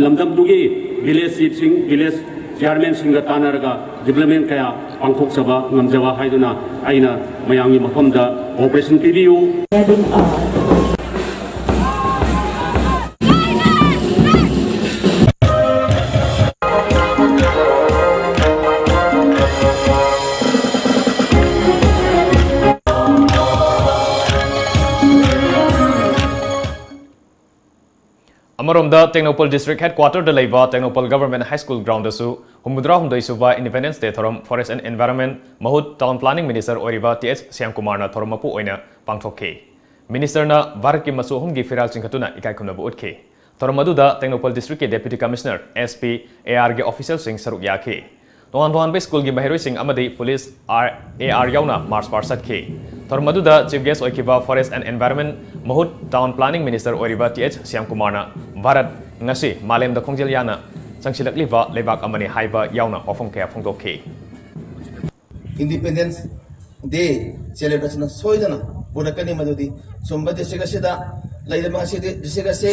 ꯂꯝꯗꯝꯗꯨꯒꯤ ꯚꯤꯂꯦꯖ ꯆꯤꯐꯁꯤꯡ, ꯚꯤꯂꯦꯖ ꯆꯤꯌꯥꯔꯃꯦꯟꯁꯤꯡꯒ ꯇꯥꯟꯅꯔꯒ ꯗꯤꯕ꯭ꯂꯞꯃꯦꯟ ꯀꯌꯥ ꯄꯥꯡꯊꯣꯛꯆꯕ ꯉꯝꯖꯕ ꯍꯥꯏꯗꯨꯅ ꯑꯩꯅ ꯃꯌꯥꯝꯒꯤ ꯃꯐꯝꯗ ꯀꯣꯑꯣꯄꯔꯦꯁꯟ ꯄꯤꯕꯤꯌꯨ꯫ ꯑꯃꯔꯣꯝꯗ, ꯇꯦꯡꯅꯧꯄꯜ District Headquarter ꯗ ꯂꯩꯕ Tengnoupal Government High School Ground ꯗꯁꯨ ꯍꯨꯝꯐꯨꯇꯔꯥ ꯍꯨꯝꯗꯣꯏ ꯁꯨꯕ Independence Day ꯊꯧꯔꯝ Forest and Environment ꯃꯍꯨꯠ Town Planning Minister ꯑꯣꯏꯔꯤꯕ ꯇꯤ ꯑꯩꯆ ꯁ꯭ꯌꯥꯝꯀꯨꯃꯥꯔꯅ ꯊꯧꯔꯝ ꯃꯄꯨ ꯑꯣꯏꯅ ꯄꯥꯡꯊꯣꯛꯈꯤ꯫ Minister ꯅ ꯚꯥꯔꯠꯀꯤ ꯃꯆꯨ ꯑꯍꯨꯝꯒꯤ ꯐꯤꯔꯥꯜ ꯆꯤꯡꯈꯠꯇꯨꯅ ꯏꯀꯥꯏ ꯈꯨꯝꯅꯕ ꯎꯠꯈꯤ꯫ ꯊꯧꯔꯝ ꯑꯗꯨꯗ ꯇꯦꯡꯅꯧꯄꯜ District ꯀꯤ Deputy Commissioner, S P, A R ꯒꯤ official ꯁꯤꯡ ꯁꯔꯨꯛ ꯌꯥꯈꯤ꯫ ꯇꯣꯉꯥꯟ ꯇꯣꯉꯥꯟꯕ school ꯒꯤ ꯃꯍꯩꯔꯣꯏꯁꯤꯡ ꯑꯃꯗꯤ police, ꯑꯥꯔ ꯑꯦ ꯑꯥꯔ ꯌꯥꯎꯅ march past ꯆꯠꯈꯤ꯫ ꯊꯧꯔꯝ ꯑꯗꯨꯗ Chief Guest ꯑꯣꯏꯈꯤꯕ Forest and Environment ꯃꯍꯨꯠ Town Planning Minister ꯑꯣꯏꯔꯤꯕ ꯇꯤ ꯑꯩꯆ ꯁ꯭ꯌꯥꯝꯀꯨꯃꯥꯔꯅ ꯚꯥꯔꯠ ꯉꯁꯤ ꯃꯥꯂꯦꯝꯗ ꯈꯣꯡꯖꯦꯜ ꯌꯥꯅ ꯆꯪꯁꯤꯜꯂꯛꯂꯤꯕ ꯂꯩꯕꯥꯛ ꯑꯃꯅꯤ ꯍꯥꯏꯕ ꯌꯥꯎꯅ ꯋꯥꯐꯝ ꯀꯌꯥ ꯐꯣꯡꯗꯣꯛꯈꯤ꯫ Independence Day celebration ꯁꯣꯏꯗꯅ ꯄꯨꯔꯛꯀꯅꯤ, ꯃꯗꯨꯗꯤ ꯁꯨꯝꯕ district ꯑꯁꯤꯗ ꯂꯩꯔꯤꯕ ꯉꯁꯤꯗꯤ district ꯑꯁꯤ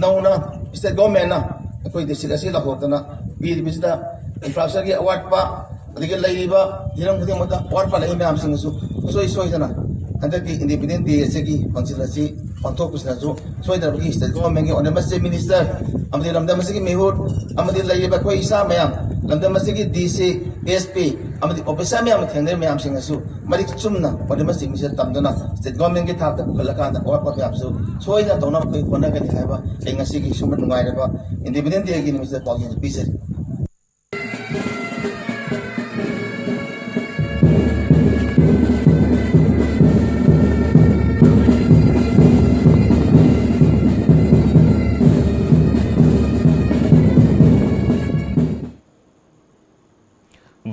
ꯅꯧꯅ state government ꯅ ꯑꯩꯈꯣꯏ district ꯑꯁꯤ ꯂꯧꯊꯣꯛꯇꯅ ꯄꯤꯔꯤꯕꯁꯤꯗ infrastructure ꯒꯤ ꯑꯋꯥꯠꯄ, ꯑꯗꯒꯤ ꯂꯩꯔꯤꯕ ꯍꯤꯔꯝ ꯈꯨꯗꯤꯡꯃꯛꯇ ꯑꯋꯥꯠꯄ ꯂꯩꯔꯤ ꯃꯌꯥꯝꯁꯤꯡ ꯑꯁꯨ ꯁꯨꯡꯁꯣꯏ ꯁꯣꯏꯗꯅ ꯍꯟꯗꯛꯀꯤ Independence Day ꯑꯁꯤꯒꯤ function ꯑꯁꯤ ꯄꯥꯡꯊꯣꯛꯄꯁꯤꯅꯁꯨ ꯁꯣꯏꯗꯅꯕꯒꯤ state government ꯀꯤ autonomous state minister ꯑꯃꯗꯤ ꯂꯝꯗꯝ ꯑꯁꯤꯒꯤ ꯃꯤꯍꯨꯠ ꯑꯃꯗꯤ ꯂꯩꯔꯤꯕ ꯑꯩꯈꯣꯏ ꯏꯁꯥ ꯃꯌꯥꯝ, ꯂꯝꯗꯝ ꯑꯁꯤꯒꯤ D C, S P ꯑꯃꯗꯤ officer ꯃꯌꯥꯝꯅ ꯊꯦꯡꯅꯔꯤꯕ ꯃꯌꯥꯝꯁꯤꯡ ꯑꯁꯨ ꯃꯔꯤꯛ ꯆꯨꯝꯅ autonomous state minister ꯇꯝꯗꯨꯅ state government ꯀꯤ ꯊꯥꯛꯇ ꯄꯨꯈꯠꯂꯀꯥꯟꯗ ꯑꯋꯥꯠꯄ ꯃꯌꯥꯝꯁꯨ ꯁꯣꯏꯗꯅ ꯇꯧꯅꯕ ꯑꯩꯈꯣꯏ ꯍꯣꯠꯅꯒꯅꯤ ꯍꯥꯏꯕ ꯑꯩ ꯉꯁꯤꯒꯤ ꯁꯨꯝꯕ ꯅꯨꯡꯉꯥꯏꯔꯕ Independence Day ꯒꯤ ꯅꯨꯃꯤꯠꯁꯤꯗ ꯄꯥꯎꯖꯦꯜ ꯄꯤꯖꯔꯤ꯫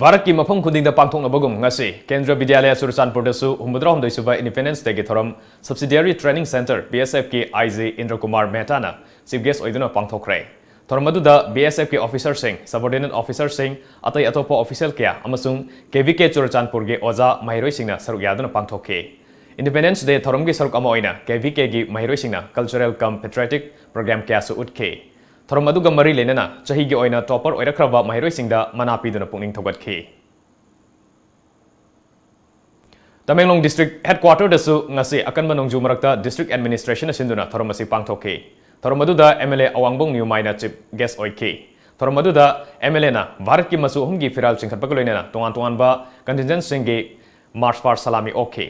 ꯚꯥꯔꯠꯀꯤ ꯃꯐꯝ ꯈꯨꯗꯤꯡꯗ ꯄꯥꯡꯊꯣꯛꯅꯕꯒꯨꯝ ꯉꯁꯤ ꯀꯦꯟꯗ꯭ꯔ ꯕꯤꯗ꯭ꯌꯥꯂꯌ ꯆꯨꯔꯆꯥꯟꯄꯨꯔꯗꯁꯨ ꯍꯨꯝꯐꯨꯇꯔꯥꯍꯨꯝꯗꯣꯏ ꯁꯨꯕ Independence Day ꯒꯤ ꯊꯧꯔꯝ Subsidiary Training Centre, B S F ꯀꯤ I G ꯏꯟꯗ꯭ꯔ Kumar ꯃꯦꯍꯇꯥꯅ Chief Guest ꯑꯣꯏꯗꯨꯅ ꯄꯥꯡꯊꯣꯛꯈ꯭ꯔꯦ꯫ ꯊꯧꯔꯝ ꯑꯗꯨꯗ B S F ꯀꯤ officer ꯁꯤꯡ, subordinate officer ꯁꯤꯡ, ꯑꯇꯩ ꯑꯇꯣꯞꯄ official ꯀꯌꯥ ꯑꯃꯁꯨꯡ K V K ꯆꯨꯔꯆꯥꯟꯄꯨꯔꯒꯤ ꯑꯣꯖꯥ ꯃꯍꯩꯔꯣꯏꯁꯤꯡꯅ ꯁꯔꯨꯛ ꯌꯥꯗꯨꯅ ꯄꯥꯡꯊꯣꯛꯈꯤ꯫ Independence Day ꯊꯧꯔꯝꯒꯤ ꯁꯔꯨꯛ ꯑꯃ ꯑꯣꯏꯅ K V K ꯒꯤ ꯃꯍꯩꯔꯣꯏꯁꯤꯡꯅ cultural cum patriotic program ꯀꯌꯥꯁꯨ ꯎꯠꯈꯤ꯫ ꯊꯧꯔꯝ ꯑꯗꯨꯒ ꯃꯔꯤ ꯂꯩꯅꯅ ꯆꯍꯤꯒꯤ ꯑꯣꯏꯅ topper ꯑꯣꯏꯔꯛꯈ꯭ꯔꯕ ꯃꯍꯩꯔꯣꯏꯁꯤꯡꯗ ꯃꯅꯥ ꯄꯤꯗꯨꯅ ꯄꯨꯛꯅꯤꯡ ꯊꯧꯒꯠꯈꯤ꯫ ꯇꯃꯦꯡꯂꯣꯡ District Headquarter ꯗꯁꯨ ꯉꯁꯤ ꯑꯀꯟꯕ ꯅꯣꯡꯖꯨ ꯃꯔꯛꯇ District Administration ꯅ ꯁꯤꯟꯗꯨꯅ ꯊꯧꯔꯝ ꯑꯁꯤ ꯄꯥꯡꯊꯣꯛꯈꯤ꯫ ꯊꯧꯔꯝ ꯑꯗꯨꯗ M L A ꯑꯋꯥꯡꯕꯣꯡ ꯅ꯭ꯌꯨꯃꯥꯏꯅ Chief Guest ꯑꯣꯏꯈꯤ꯫ ꯊꯧꯔꯝ ꯑꯗꯨꯗ M L A ꯅ ꯚꯥꯔꯠꯀꯤ ꯃꯆꯨ ꯑꯍꯨꯝꯒꯤ ꯐꯤꯔꯥꯜ ꯆꯤꯡꯈꯠꯄꯒ ꯂꯣꯏꯅꯅ ꯇꯣꯉꯥꯟ ꯇꯣꯉꯥꯟꯕ contingent ꯁꯤꯡꯒꯤ march past ꯁꯂꯥꯃꯤ ꯑꯣꯛꯈꯤ꯫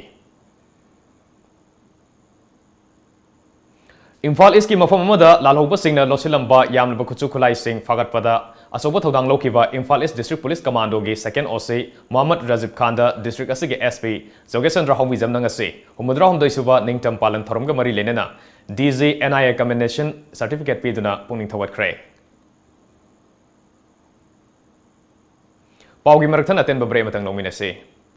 ꯏꯝꯐꯥꯜ ꯏꯁꯀꯤ ꯃꯐꯝ ꯑꯃꯗ ꯂꯥꯜꯍꯧꯕꯁꯤꯡꯅ ꯂꯣꯠꯁꯤꯜꯂꯝꯕ ꯌꯥꯝꯂꯕ ꯈꯨꯠꯁꯨ ꯈꯨꯠꯂꯥꯏꯁꯤꯡ ꯐꯥꯒꯠꯄꯗ ꯑꯆꯧꯕ ꯊꯧꯗꯥꯡ ꯂꯧꯈꯤꯕ ꯏꯝꯐꯥꯜ ꯏꯁ ꯗꯤꯁꯇ꯭ꯔꯤꯛ ꯄꯨꯂꯤꯁ ꯀꯃꯥꯟꯗꯣꯒꯤ ꯁꯦꯀꯦꯟ ꯑꯣ ꯁꯤ ꯃꯣꯍꯝꯃꯗ ꯔꯥꯖꯤꯕ ꯈꯥꯟꯗ ꯗꯤꯁꯇ꯭ꯔꯤꯛ ꯑꯁꯤꯒꯤ ꯑꯦꯁ ꯄꯤ ꯖꯣꯒꯦꯁꯆꯟꯗ꯭ꯔ ꯍꯥꯎꯃꯤꯖꯝꯅ ꯉꯁꯤ ꯍꯨꯝꯐꯨꯇꯔꯥꯍꯨꯝꯗꯣꯏ ꯁꯨꯕ ꯅꯤꯡꯇꯝ ꯄꯥꯂꯟ ꯊꯧꯔꯝꯒ ꯃꯔꯤ ꯂꯩꯅꯅ D G N I A commendation certificate ꯄꯤꯗꯨꯅ ꯄꯨꯛꯅꯤꯡ ꯊꯧꯒꯠꯈ꯭ꯔꯦ꯫ ꯄꯥꯎꯒꯤ ꯃꯔꯛꯊꯠꯅ ꯑꯇꯦꯟꯕ ꯕ꯭ꯔꯦꯛ ꯑꯃꯇꯪ ꯂꯧꯃꯤꯟꯅꯁꯤ꯫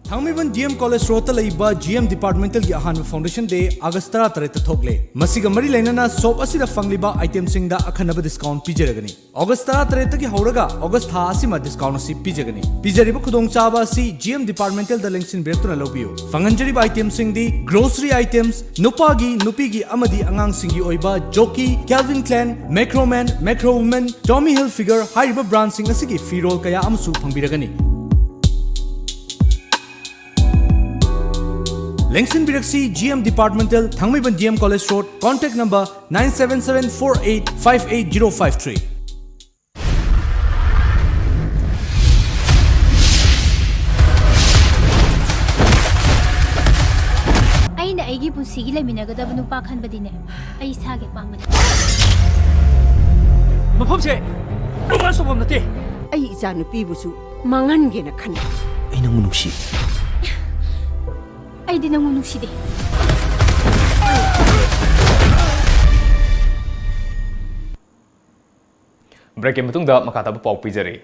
ꯊꯥꯡꯃꯩꯕꯟ ꯗꯤ ꯑꯦꯝ ꯀꯣꯂꯦꯖ ꯔꯣꯗꯇ ꯂꯩꯕ ꯖꯤ ꯑꯦꯝ ꯗꯤꯄꯥꯔꯠꯃꯦꯟꯇꯦꯜꯒꯤ ꯑꯍꯥꯟꯕ ꯐꯥꯎꯟꯗꯦꯁꯟ ꯗꯦ ꯑꯥꯒꯁ ꯇꯔꯥꯇꯔꯦꯠꯇ ꯊꯣꯛꯂꯦ꯫ ꯃꯁꯤꯒ ꯃꯔꯤ ꯂꯩꯅꯅ ꯁꯣꯞ ꯑꯁꯤꯗ ꯐꯪꯂꯤꯕ ꯑꯥꯏꯇꯦꯝꯁꯤꯡꯗ ꯑꯈꯟꯅꯕ ꯗꯤꯁꯀꯥꯎꯟ ꯄꯤꯖꯔꯒꯅꯤ꯫ ꯑꯥꯒꯁ ꯇꯔꯥꯇꯔꯦꯠꯇꯒꯤ ꯍꯧꯔꯒ ꯑꯥꯒꯁ ꯊꯥ ꯑꯁꯤꯃ ꯗꯤꯁꯀꯥꯎꯟ ꯑꯁꯤ ꯄꯤꯖꯒꯅꯤ꯫ ꯄꯤꯖꯔꯤꯕ ꯈꯨꯗꯣꯡꯆꯥꯕ ꯑꯁꯤ ꯖꯤ ꯑꯦꯝ ꯗꯤꯄꯥꯔꯠꯃꯦꯟꯇꯦꯜꯗ ꯂꯦꯡꯁꯤꯟꯕꯤꯔꯛꯇꯨꯅ ꯂꯧꯕꯤꯌꯨ꯫ ꯐꯪꯍꯟꯖꯔꯤꯕ ꯑꯥꯏꯇꯦꯝꯁꯤꯡꯗꯤ ꯒ꯭ꯔꯣꯁꯔꯤ ꯑꯥꯏꯇꯦꯝꯁ, ꯅꯨꯄꯥꯒꯤ, ꯅꯨꯄꯤꯒꯤ ꯑꯃꯗꯤ ꯑꯉꯥꯡꯁꯤꯡꯒꯤ ꯑꯣꯏꯕ Jockey, Calvin Klein, Macroman, Macro women, Tommy Hilfiger ꯍꯥꯏꯔꯤꯕ ꯕ꯭ꯔꯥꯟꯁꯤꯡ ꯑꯁꯤꯒꯤ ꯐꯤꯔꯣꯜ ꯀꯌꯥ ꯑꯃꯁꯨ ꯐꯪꯕꯤꯔꯒꯅꯤ꯫ ꯂꯦꯡꯁꯤꯟꯕꯤꯔꯛꯁꯤ G M departmental, Thangmeiband D M college road, contact number nine seven seven four eight five eight zero five three꯫ ꯑꯩꯅ ꯑꯩꯒꯤ ꯄꯨꯟꯁꯤꯒꯤ ꯂꯩꯃꯤꯟꯅꯒꯗꯕ ꯅꯨꯄꯥ ꯈꯟꯕꯗꯤꯅꯦ, ꯑꯩ ꯏꯁꯥꯒꯤ ꯑꯄꯥꯝꯕꯅꯤ꯫ ꯃꯐꯝꯁꯦ ꯔꯣꯃꯥꯟꯁ ꯇꯧꯐꯝ ꯅꯠꯇꯦ꯫ ꯑꯩ ꯏꯆꯥ ꯅꯨꯄꯤꯕꯨꯁꯨ ꯃꯥꯡꯍꯟꯒꯦꯅ ꯈꯟꯕ꯫ ꯑꯩ ꯅꯪꯕꯨ ꯅꯨꯡꯁꯤ꯫ ꯑꯩꯗꯤ ꯅꯪꯕꯨ ꯅꯨꯡꯁꯤꯗꯦ꯫ ꯕ꯭ꯔꯦꯛꯀꯤ ꯃꯇꯨꯡꯗ ꯃꯈꯥ ꯇꯥꯕ ꯄꯥꯎ ꯄꯤꯖꯔꯤ꯫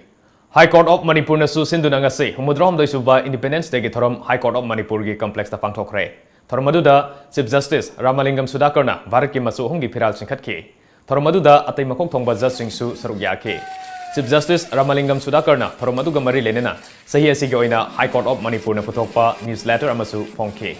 High Court of ꯃꯅꯤꯄꯨꯔꯅꯁꯨ ꯁꯤꯟꯗꯨꯅ ꯉꯁꯤ ꯍꯨꯝꯐꯨꯇꯔꯥꯍꯨꯝꯗꯣꯏ ꯁꯨꯕ ꯏꯟꯗꯤꯄꯦꯟꯗꯦꯟꯁ ꯗꯦꯒꯤ ꯊꯧꯔꯝ High Court of ꯃꯅꯤꯄꯨꯔꯒꯤ ꯀꯝꯄ꯭ꯂꯦꯛꯁꯇ ꯄꯥꯡꯊꯣꯛꯈ꯭ꯔꯦ꯫ ꯊꯧꯔꯝ ꯑꯗꯨꯗ ꯆꯤꯐ ꯖꯁꯇꯤꯁ ꯔꯥꯃꯥꯂꯤꯡꯒꯝ ꯁꯨꯙꯥꯀꯔꯅ ꯚꯥꯔꯠꯀꯤ ꯃꯆꯨ ꯑꯍꯨꯝꯒꯤ ꯐꯤꯔꯥꯜ ꯆꯤꯡꯈꯠꯈꯤ꯫ ꯊꯧꯔꯝ ꯑꯗꯨꯗ ꯑꯇꯩ ꯃꯀꯣꯛ ꯊꯣꯡꯕ ꯖꯖꯁꯤꯡꯁꯨ ꯁꯔꯨꯛ ꯌꯥꯈꯤ꯫ ꯆꯤꯐ ꯖꯁꯇꯤꯁ ꯔꯥꯃꯥꯂꯤꯡꯒꯝ ꯁꯨꯙꯥꯀꯔꯅ ꯊꯧꯔꯝ ꯑꯗꯨꯒ ꯃꯔꯤ ꯂꯩꯅꯅ ꯆꯍꯤ ꯑꯁꯤꯒꯤ ꯑꯣꯏꯅ High Court of ꯃꯅꯤꯄꯨꯔꯅ ꯄꯨꯊꯣꯛꯄ ꯅ꯭ꯌꯨꯁ ꯂꯦꯇꯔ ꯑꯃꯁꯨ ꯐꯣꯡꯈꯤ꯫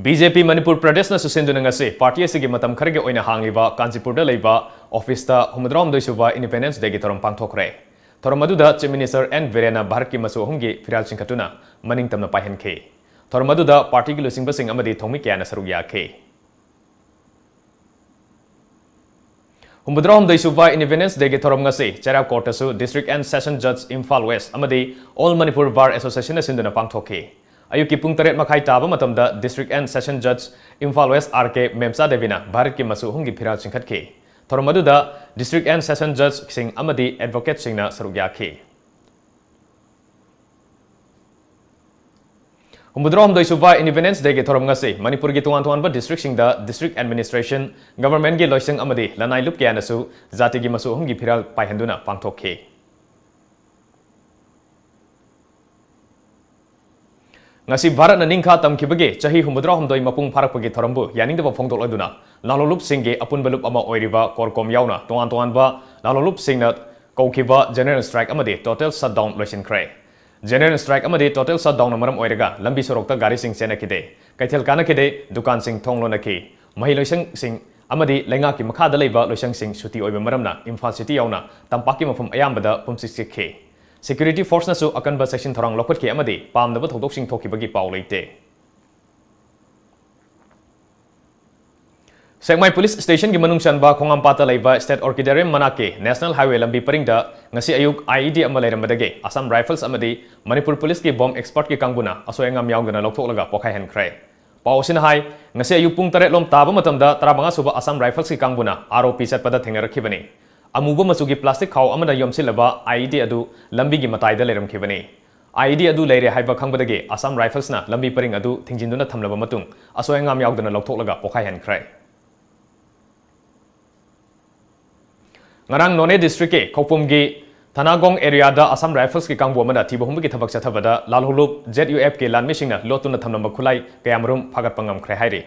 ꯕꯤ ꯖꯦ ꯄꯤ ꯃꯅꯤꯄꯨꯔ ꯄ꯭ꯔꯗꯦꯁꯅꯁꯨ ꯁꯤꯟꯗꯨꯅ ꯉꯁꯤ ꯄꯥꯔꯇꯤ ꯑꯁꯤꯒꯤ ꯃꯇꯝ ꯈꯔꯒꯤ ꯑꯣꯏꯅ ꯍꯥꯡꯂꯤꯕ ꯀꯥꯟꯆꯤꯄꯨꯔꯗ ꯂꯩꯕ ꯑꯣꯐꯤꯁꯇ ꯍꯨꯝꯐꯨꯇꯔꯥꯍꯨꯝꯗꯣꯏ ꯁꯨꯕ ꯏꯟꯗꯤꯄꯦꯟꯗꯦꯟꯁ ꯗꯦꯒꯤ ꯊꯧꯔꯝ ꯄꯥꯡꯊꯣꯛꯈ꯭ꯔꯦ꯫ ꯊꯧꯔꯝ ꯑꯗꯨꯗ ꯆꯤꯐ ꯃꯤꯅꯤꯁꯇꯔ ꯑꯦꯟ ꯕꯤꯔꯦꯟꯅ ꯚꯥꯔꯠꯀꯤ ꯃꯆꯨ ꯑꯍꯨꯝꯒꯤ ꯐꯤꯔꯥꯜ ꯆꯤꯡꯈꯠꯇꯨꯅ ꯃꯅꯤꯡ ꯇꯝꯅ ꯄꯥꯏꯍꯟꯈꯤ꯫ ꯊꯧꯔꯝ ꯑꯗꯨꯗ ꯄꯥꯔꯇꯤꯒꯤ ꯂꯨꯆꯤꯡꯕꯁꯤꯡ ꯑꯃꯗꯤ ꯊꯧꯃꯤ ꯀꯌꯥꯅ ꯁꯔꯨꯛ ꯌꯥꯈꯤ꯫ ꯍꯨꯝꯐꯨꯇꯔꯥꯍꯨꯝꯗꯣꯏ ꯁꯨꯕ Independence Day ꯒꯤ ꯊꯧꯔꯝ ꯉꯁꯤ ꯆꯩꯔꯥꯎ Court ꯇꯁꯨ District and Session Judge Imphal West ꯑꯃꯗꯤ All Manipur Bar Association ꯅ ꯁꯤꯟꯗꯨꯅ ꯄꯥꯡꯊꯣꯛꯈꯤ꯫ ꯑꯌꯨꯛꯀꯤ ꯄꯨꯡ ꯇꯔꯦꯠ ꯃꯈꯥꯏ ꯇꯥꯕ ꯃꯇꯝꯗ District and Session Judge Imphal West R K ꯃꯦꯝꯆꯥ ꯗꯦꯕꯤꯅ ꯚꯥꯔꯠꯀꯤ ꯃꯆꯨ ꯑꯍꯨꯝꯒꯤ ꯐꯤꯔꯥꯜ ꯆꯤꯡꯈꯠꯈꯤ꯫ ꯊꯧꯔꯝ ꯑꯗꯨꯗ District and Session Judge ꯁꯤꯡ ꯑꯃꯗꯤ advocate ꯁꯤꯡꯅ ꯁꯔꯨꯛ ꯌꯥꯈꯤ꯫ ꯍꯨꯝꯐꯨꯇꯔꯥꯍꯨꯝꯗꯣꯏ ꯁꯨꯕ Independence Day ꯒꯤ ꯊꯧꯔꯝ ꯉꯁꯤ ꯃꯅꯤꯄꯨꯔꯒꯤ ꯇꯣꯉꯥꯟ ꯇꯣꯉꯥꯟꯕ district ꯁꯤꯡꯗ District Administration, Government ꯀꯤ ꯂꯣꯏꯁꯪ ꯑꯃꯗꯤ ꯂꯅꯥꯏ ꯂꯨꯞ ꯀꯌꯥꯅꯁꯨ ꯖꯥꯇꯤꯒꯤ ꯃꯆꯨ ꯑꯍꯨꯝꯒꯤ ꯐꯤꯔꯥꯜ ꯄꯥꯏꯍꯟꯗꯨꯅ ꯄꯥꯡꯊꯣꯛꯈꯤ꯫ ꯉꯁꯤ ꯚꯥꯔꯠꯅ ꯅꯤꯡꯈꯥ ꯇꯝꯈꯤꯕꯒꯤ ꯆꯍꯤ ꯍꯨꯝꯐꯨꯇꯔꯥꯍꯨꯝꯗꯣꯏ ꯃꯄꯨꯡ ꯐꯥꯔꯛꯄꯒꯤ ꯊꯧꯔꯝꯕꯨ ꯌꯥꯅꯤꯡꯗꯕ ꯐꯣꯡꯗꯣꯛꯂꯗꯨꯅ ꯂꯥꯂꯣꯡꯂꯨꯞꯁꯤꯡꯒꯤ ꯑꯄꯨꯟꯕ ꯂꯨꯞ ꯑꯃ ꯑꯣꯏꯔꯤꯕ CORCOM ꯌꯥꯎꯅ ꯇꯣꯉꯥꯟ ꯇꯣꯉꯥꯟꯕ ꯂꯥꯂꯣꯡꯂꯨꯞꯁꯤꯡꯅ ꯀꯧꯈꯤꯕ General Strike ꯑꯃꯗꯤ Total Shutdown ꯂꯣꯏꯁꯤꯟꯈ꯭ꯔꯦ꯫ General Strike ꯑꯃꯗꯤ Total Shutdown ꯅ ꯃꯔꯝ ꯑꯣꯏꯔꯒ ꯂꯝꯕꯤ ꯁꯣꯔꯣꯛꯇ ꯒꯥꯔꯤꯁꯤꯡ ꯆꯦꯟꯅꯈꯤꯗꯦ, ꯀꯩꯊꯦꯜ ꯀꯥꯟꯅꯈꯤꯗꯦ, ꯗꯨꯀꯥꯟꯁꯤꯡ ꯊꯣꯡ ꯂꯣꯟꯅꯈꯤ꯫ ꯃꯍꯩ ꯂꯣꯏꯁꯪꯁꯤꯡ ꯑꯃꯗꯤ ꯂꯩꯉꯥꯛꯀꯤ ꯃꯈꯥꯗ ꯂꯩꯕ ꯂꯣꯏꯁꯪꯁꯤꯡ ꯁꯨꯇꯤ ꯑꯣꯏꯕ ꯃꯔꯝꯅ ꯏꯝꯐꯥꯜ city ꯌꯥꯎꯅ ꯇꯝꯄꯥꯛꯀꯤ ꯃꯐꯝ ꯑꯌꯥꯝꯕꯗ ꯄꯨꯝꯆꯤꯛ ꯆꯤꯛꯈꯤ꯫ Security force ꯅꯁꯨ ꯑꯀꯟꯕ ꯆꯦꯛꯁꯤꯟ ꯊꯧꯔꯥꯡ ꯂꯧꯈꯠꯈꯤ ꯑꯃꯗꯤ ꯄꯥꯝꯗꯕ ꯊꯧꯗꯣꯛꯁꯤꯡ ꯊꯣꯛꯈꯤꯕꯒꯤ ꯄꯥꯎ ꯂꯩꯇꯦ꯫ ꯁꯦꯛꯃꯥꯏ Police Station ꯒꯤ ꯃꯅꯨꯡ ꯆꯟꯕ ꯈꯣꯡꯉꯥꯝꯄꯥꯠꯇ ꯂꯩꯕ State Orchidarium ꯃꯅꯥꯛꯀꯤ National Highway ꯂꯝꯕꯤ ꯄꯔꯤꯡꯗ ꯉꯁꯤ ꯑꯌꯨꯛ I E D ꯑꯃ ꯂꯩꯔꯝꯕꯗꯒꯤ Assam Rifles ꯑꯃꯗꯤ ꯃꯅꯤꯄꯨꯔ Police ꯀꯤ bomb expert ꯀꯤ ꯀꯥꯡꯕꯨꯅ ꯑꯁꯣꯏ ꯑꯉꯥꯝ ꯌꯥꯎꯗꯅ ꯂꯧꯊꯣꯛꯂꯒ ꯄꯣꯈꯥꯏꯍꯟꯈ꯭ꯔꯦ꯫ ꯄꯥꯎ ꯑꯁꯤꯅ ꯍꯥꯏ, ꯉꯁꯤ ꯑꯌꯨꯛ ꯄꯨꯡ ꯇꯔꯦꯠ ꯂꯣꯝ ꯇꯥꯕ ꯃꯇꯝꯗ ꯇꯔꯥꯃꯉꯥ ꯁꯨꯕ Assam Rifles ꯀꯤ ꯀꯥꯡꯕꯨꯅ R O P ꯆꯠꯄꯗ ꯊꯦꯡꯅꯔꯛꯈꯤꯕꯅꯤ꯫ ꯑꯃꯨꯕ ꯃꯆꯨꯒꯤ plastic ꯈꯥꯎ ꯑꯃꯅ ꯌꯣꯝꯁꯤꯜꯂꯕ I E D ꯑꯗꯨ ꯂꯝꯕꯤꯒꯤ ꯃꯇꯥꯏꯗ ꯂꯩꯔꯝꯈꯤꯕꯅꯤ꯫ I E D ꯑꯗꯨ ꯂꯩꯔꯦ ꯍꯥꯏꯕ ꯈꯪꯕꯗꯒꯤ Assam Rifles ꯅ ꯂꯝꯕꯤ ꯄꯔꯤꯡ ꯑꯗꯨ ꯊꯤꯡꯖꯤꯟꯗꯨꯅ ꯊꯝꯂꯕ ꯃꯇꯨꯡ ꯑꯁꯣꯏ ꯑꯉꯥꯝ ꯌꯥꯎꯗꯅ ꯂꯧꯊꯣꯛꯂꯒ ꯄꯣꯈꯥꯏꯍꯟꯈ꯭ꯔꯦ꯫ ꯉꯔꯥꯡ ꯅꯣꯅꯦ district ꯀꯤ ꯈꯧꯄꯨꯝꯒꯤ ꯊꯅꯥꯒꯣꯡ area ꯗ Assam Rifles ꯀꯤ ꯀꯥꯡꯕꯨ ꯑꯃꯅ ꯊꯤꯕ ꯍꯨꯝꯕꯒꯤ ꯊꯕꯛ ꯆꯠꯊꯕꯗ ꯂꯥꯜꯍꯧꯂꯨꯞ Z U F ꯀꯤ ꯂꯥꯟꯃꯤꯁꯤꯡꯅ ꯂꯣꯠꯇꯨꯅ ꯊꯝꯂꯝꯕ ꯈꯨꯠꯂꯥꯏ ꯀꯌꯥꯃꯔꯨꯝ ꯐꯥꯒꯠꯄ ꯉꯝꯈ꯭ꯔꯦ ꯍꯥꯏꯔꯤ꯫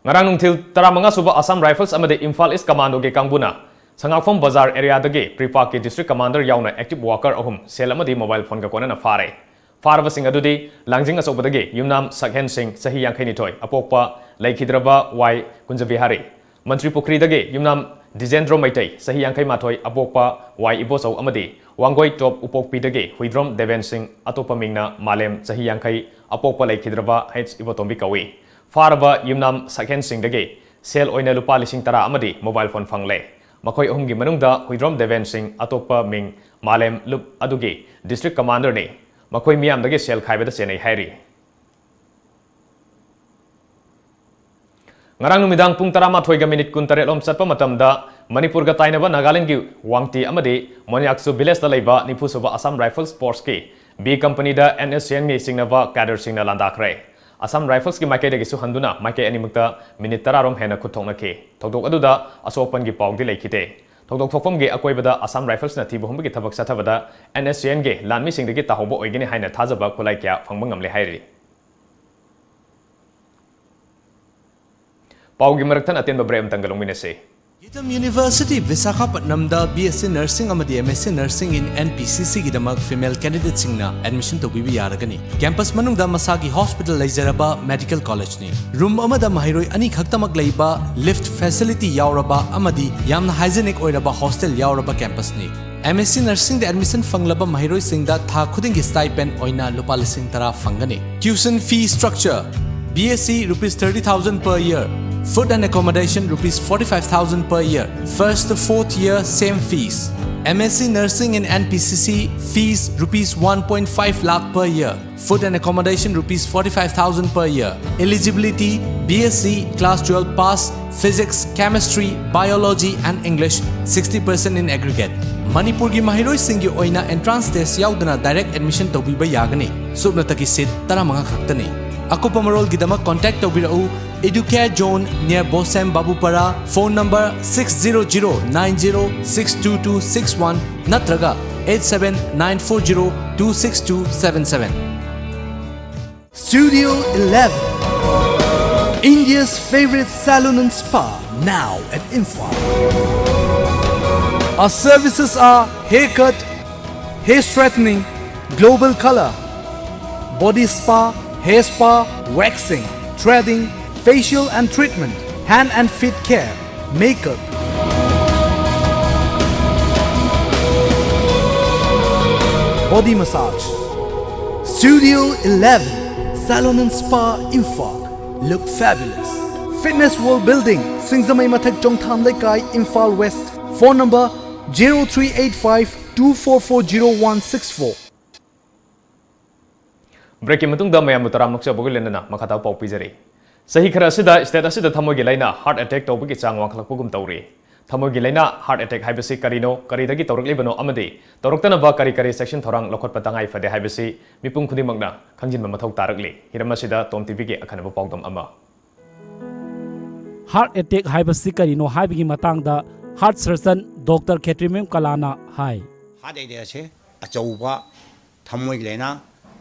ꯉꯔꯥꯡ ꯅꯨꯡꯊꯤꯜ ꯇꯔꯥꯃꯉꯥ ꯁꯨꯕ Assam Rifles ꯑꯃꯗꯤ Imphal East Commando ꯒꯤ ꯀꯥꯡꯕꯨꯅ ꯁꯉꯥꯛꯐꯝ ꯕꯖꯥꯔ area ꯗꯒꯤ PREPAK ꯀꯤ district commander ꯌꯥꯎꯅ active worker ꯑꯍꯨꯝ cell ꯑꯃꯗꯤ mobile phone ꯒ ꯀꯣꯟꯅꯅ ꯐꯥꯔꯦ꯫ ꯐꯥꯔꯕꯁꯤꯡ ꯑꯗꯨꯗꯤ ꯂꯥꯡꯖꯤꯡ ꯑꯆꯧꯕꯗꯒꯤ ꯌꯨꯝꯅꯥꯝ ꯁꯛꯍꯦꯟ ꯁꯤꯡ, ꯆꯍꯤ ꯌꯥꯡꯈꯩꯅꯤꯊꯣꯏ, ꯑꯄꯣꯛꯄ ꯂꯩꯈꯤꯗ꯭ꯔꯕ ꯋꯥꯏ ꯀꯨꯟꯖꯕꯤꯍꯥꯔꯤ, ꯃꯟꯇ꯭ꯔꯤ ꯄꯨꯈ꯭ꯔꯤꯗꯒꯤ ꯌꯨꯝꯅꯥꯝ ꯗꯤꯖꯦꯟꯗ꯭ꯔꯣ ꯃꯩꯇꯩ, ꯆꯍꯤ ꯌꯥꯡꯈꯩ ꯃꯥꯊꯣꯏ, ꯑꯄꯣꯛꯄ ꯋꯥꯏ ꯏꯕꯣꯆꯧ ꯑꯃꯗꯤ ꯋꯥꯡꯒꯣꯏ ꯇꯣꯞ ꯎꯄꯣꯛꯄꯤꯗꯒꯤ ꯍꯨꯏꯗ꯭ꯔꯣꯝ ꯗꯦꯕꯦꯟ ꯁꯤꯡ, ꯑꯇꯣꯞꯄ ꯃꯤꯡꯅ ꯃꯥꯂꯦꯝ, ꯆꯍꯤ ꯌꯥꯡꯈꯩ, ꯑꯄꯣꯛꯄ ꯂꯩꯈꯤꯗ꯭ꯔꯕ ꯍꯩꯆ ꯏꯕꯣꯇꯣꯝꯕꯤ ꯀꯧꯏ꯫ ꯐꯥꯔꯕ ꯌꯨꯝꯅꯥꯝ ꯁꯛꯍꯦꯟꯁꯤꯡꯗꯒꯤ ꯁꯦꯜ ꯑꯣꯏꯅ ꯂꯨꯄꯥ ꯂꯤꯁꯤꯡ ꯇꯔꯥ ꯑꯃꯗꯤ mobile phone ꯐꯪꯂꯦ꯫ ꯃꯈꯣꯏ ꯑꯍꯨꯝꯒꯤ ꯃꯅꯨꯡꯗ ꯍꯨꯏꯗ꯭ꯔꯣꯝ ꯗꯦꯕꯦꯟ ꯁꯤꯡ, ꯑꯇꯣꯞꯄ ꯃꯤꯡ ꯃꯥꯂꯦꯝ ꯂꯨꯞ ꯑꯗꯨꯒꯤ district commander ꯅꯤ꯫ ꯃꯈꯣꯏ ꯃꯤꯌꯥꯝꯗꯒꯤ ꯁꯦꯜ ꯈꯥꯏꯕꯗ ꯆꯦꯟꯅꯩ ꯍꯥꯏꯔꯤ꯫ ꯉꯔꯥꯡ ꯅꯨꯃꯤꯗꯥꯡ ꯄꯨꯡ ꯇꯔꯥꯃꯥꯊꯣꯏꯒ minute ꯀꯨꯟꯇꯔꯦꯠ ꯂꯣꯝ ꯆꯠꯄ ꯃꯇꯝꯗ ꯃꯅꯤꯄꯨꯔꯒ ꯇꯥꯏꯅꯕ ꯅꯥꯒꯥꯂꯦꯟꯗꯒꯤ ꯋꯥꯡꯇꯤ ꯑꯃꯗꯤ ꯃꯣꯟꯌꯥꯛꯁꯨ village ꯇ ꯂꯩꯕ ꯅꯤꯐꯨ ꯁꯨꯕ Assam Rifles Force ꯀꯤ B company ꯗ N S C N ꯒꯤ ꯆꯤꯡꯅꯕ cadre ꯁꯤꯡꯅ ꯂꯥꯟꯗꯥꯈ꯭ꯔꯦ꯫ Assam Rifles ꯀꯤ ꯃꯥꯏꯀꯩꯗꯒꯤꯁꯨ ꯍꯟꯗꯨꯅ ꯃꯥꯏꯀꯩ ꯑꯅꯤꯃꯛꯇ minute ꯇꯔꯥ ꯔꯣꯝ ꯍꯦꯟꯅ ꯈꯨꯠ ꯊꯣꯛꯅꯈꯤ꯫ ꯊꯧꯗꯣꯛ ꯑꯗꯨꯗ ꯑꯁꯣꯛ ꯑꯄꯟꯒꯤ ꯄꯥꯎꯗꯤ ꯂꯩꯈꯤꯗꯦ꯫ ꯊꯧꯗꯣꯛ ꯊꯣꯛꯐꯝꯒꯤ ꯑꯀꯣꯏꯕꯗ Assam Rifles ꯅ ꯊꯤꯕ ꯍꯨꯝꯕꯒꯤ ꯊꯕꯛ ꯆꯠꯊꯕꯗ N S C N ꯒꯤ ꯂꯥꯟꯃꯤꯁꯤꯡꯗꯒꯤ ꯇꯥꯍꯧꯕ ꯑꯣꯏꯒꯅꯤ ꯍꯥꯏꯅ ꯊꯥꯖꯕ ꯈꯨꯠꯂꯥꯏ ꯀꯌꯥ ꯐꯪꯕ ꯉꯝꯂꯦ ꯍꯥꯏꯔꯤ꯫ ꯄꯥꯎꯒꯤ ꯃꯔꯛ ꯊꯠꯅ ꯑꯇꯦꯟꯕ break ꯑꯃꯇꯪꯒ ꯂꯧꯃꯤꯟꯅꯁꯤ꯫ Geetam University, ꯚꯤꯁꯥꯈꯥꯄꯠꯅꯝꯗ B S C Nursing ꯑꯃꯗꯤ M S C Nursing in N P C C ꯒꯤꯗꯃꯛ female candidate ꯁꯤꯡꯅ admission ꯇꯧꯕꯤꯕ ꯌꯥꯔꯒꯅꯤ꯫ Campus ꯃꯅꯨꯡꯗ ꯃꯁꯥꯒꯤ hospital ꯂꯩꯖꯔꯕ medical college ꯅꯤ꯫ Room ꯑꯃꯗ ꯃꯍꯩꯔꯣꯏ ꯑꯅꯤ ꯈꯛꯇꯃꯛ ꯂꯩꯕ, lift facility ꯌꯥꯎꯔꯕ ꯑꯃꯗꯤ ꯌꯥꯝꯅ hygienic ꯑꯣꯏꯔꯕ hostel ꯌꯥꯎꯔꯕ campus ꯅꯤ꯫ M S C Nursing ꯗ admission ꯐꯪꯂꯕ ꯃꯍꯩꯔꯣꯏꯁꯤꯡꯗ ꯊꯥ ꯈꯨꯗꯤꯡꯒꯤ stipend ꯑꯣꯏꯅ ꯂꯨꯄꯥ ꯂꯤꯁꯤꯡ ꯇꯔꯥ ꯐꯪꯒꯅꯤ꯫ Tuition fee structure: B S C rupees thirty thousand per year, food and accommodation rupees forty-five thousand per year, first to fourth year same fees. M S C Nursing in N P C C, fees rupees one point five lakh per year, food and accommodation rupees forty-five thousand per year. Eligibility: B S C, class twelve pass, physics, chemistry, biology and English, sixty percent in aggregate. ꯃꯅꯤꯄꯨꯔꯒꯤ ꯃꯍꯩꯔꯣꯏꯁꯤꯡꯒꯤ ꯑꯣꯏꯅ entrance test ꯌꯥꯎꯗꯅ direct admission ꯇꯧꯕꯤꯕ ꯌꯥꯒꯅꯤ꯫ ꯁꯨꯞꯅꯇꯒꯤ seat ꯇꯔꯥꯃꯉꯥ ꯈꯛꯇꯅꯤ꯫ ꯑꯀꯨꯞꯄ ꯃꯔꯣꯜꯒꯤꯗꯃꯛ contact ꯇꯧꯕꯤꯔꯛꯎ Educare Zone near Bosem Babupara, phone number six zero zero nine zero six two two six one ꯅꯠꯇ꯭ꯔꯒ eight seven nine four zero two six two seven seven꯫ Studio eleven, India's favorite salon and spa, now at Imphal. Our services are haircut, hair straightening, global color, body spa, hair spa, waxing, threading, facial and treatment, hand and feet care, makeup, body massage. Studio eleven, Salon and Spa, Imphal. Look fabulous. Fitness World Building, ꯁꯤꯡꯖꯃꯩ ꯃꯊꯛ, ꯆꯣꯡꯊꯥꯝ ꯂꯩꯀꯥꯏ, Imphal West. Phone number zero three eight five two four four zero one six four꯫ Breakꯀꯤ ꯃꯇꯨꯡꯗ ꯃꯌꯥꯝꯕꯨ ꯇꯔꯥꯝꯅ ꯑꯣꯛꯆꯕꯒ ꯂꯣꯏꯅꯅ ꯃꯈꯥ ꯇꯥꯕ ꯄꯥꯎ ꯄꯤꯖꯔꯤ꯫ ꯆꯍꯤ ꯈꯔ ꯑꯁꯤꯗ state ꯑꯁꯤꯗ ꯊꯃꯣꯏꯒꯤ ꯂꯥꯏꯅꯥ, heart attack ꯇꯧꯕꯒꯤ ꯆꯥꯡ ꯋꯥꯡꯈꯠꯂꯛꯄꯒꯨꯝ ꯇꯧꯔꯤ꯫ ꯊꯃꯣꯏꯒꯤ ꯂꯥꯏꯅꯥ, heart attack ꯍꯥꯏꯕꯁꯤ ꯀꯔꯤꯅꯣ, ꯀꯔꯤꯗꯒꯤ ꯇꯧꯔꯛꯂꯤꯕꯅꯣ ꯑꯃꯗꯤ ꯇꯧꯔꯛꯇꯅꯕ ꯀꯔꯤ ꯀꯔꯤ ꯆꯦꯛꯁꯤꯟ ꯊꯧꯔꯥꯡ ꯂꯧꯈꯠꯄ ꯇꯉꯥꯏ ꯐꯗꯦ ꯍꯥꯏꯕꯁꯤ ꯃꯤꯄꯨꯝ ꯈꯨꯗꯤꯡꯃꯛꯅ ꯈꯪꯖꯤꯟꯕ ꯃꯊꯧ ꯇꯥꯔꯛꯂꯤ꯫ ꯍꯤꯔꯝ ꯑꯁꯤꯗ Tom TVꯒꯤ ꯑꯈꯟꯅꯕ ꯄꯥꯎꯗꯝ ꯑꯃ꯫ Heart attack ꯍꯥꯏꯕꯁꯤ ꯀꯔꯤꯅꯣ ꯍꯥꯏꯕꯒꯤ ꯃꯇꯥꯡꯗ heart surgeon Doctor ꯈꯦꯇ꯭ꯔꯤꯃꯌꯨꯝ ꯀꯂꯥꯅ ꯍꯥꯏ꯫ Heart attack ꯑꯁꯦ ꯑꯆꯧꯕ ꯊꯃꯣꯏꯒꯤ ꯂꯥꯏꯅꯥ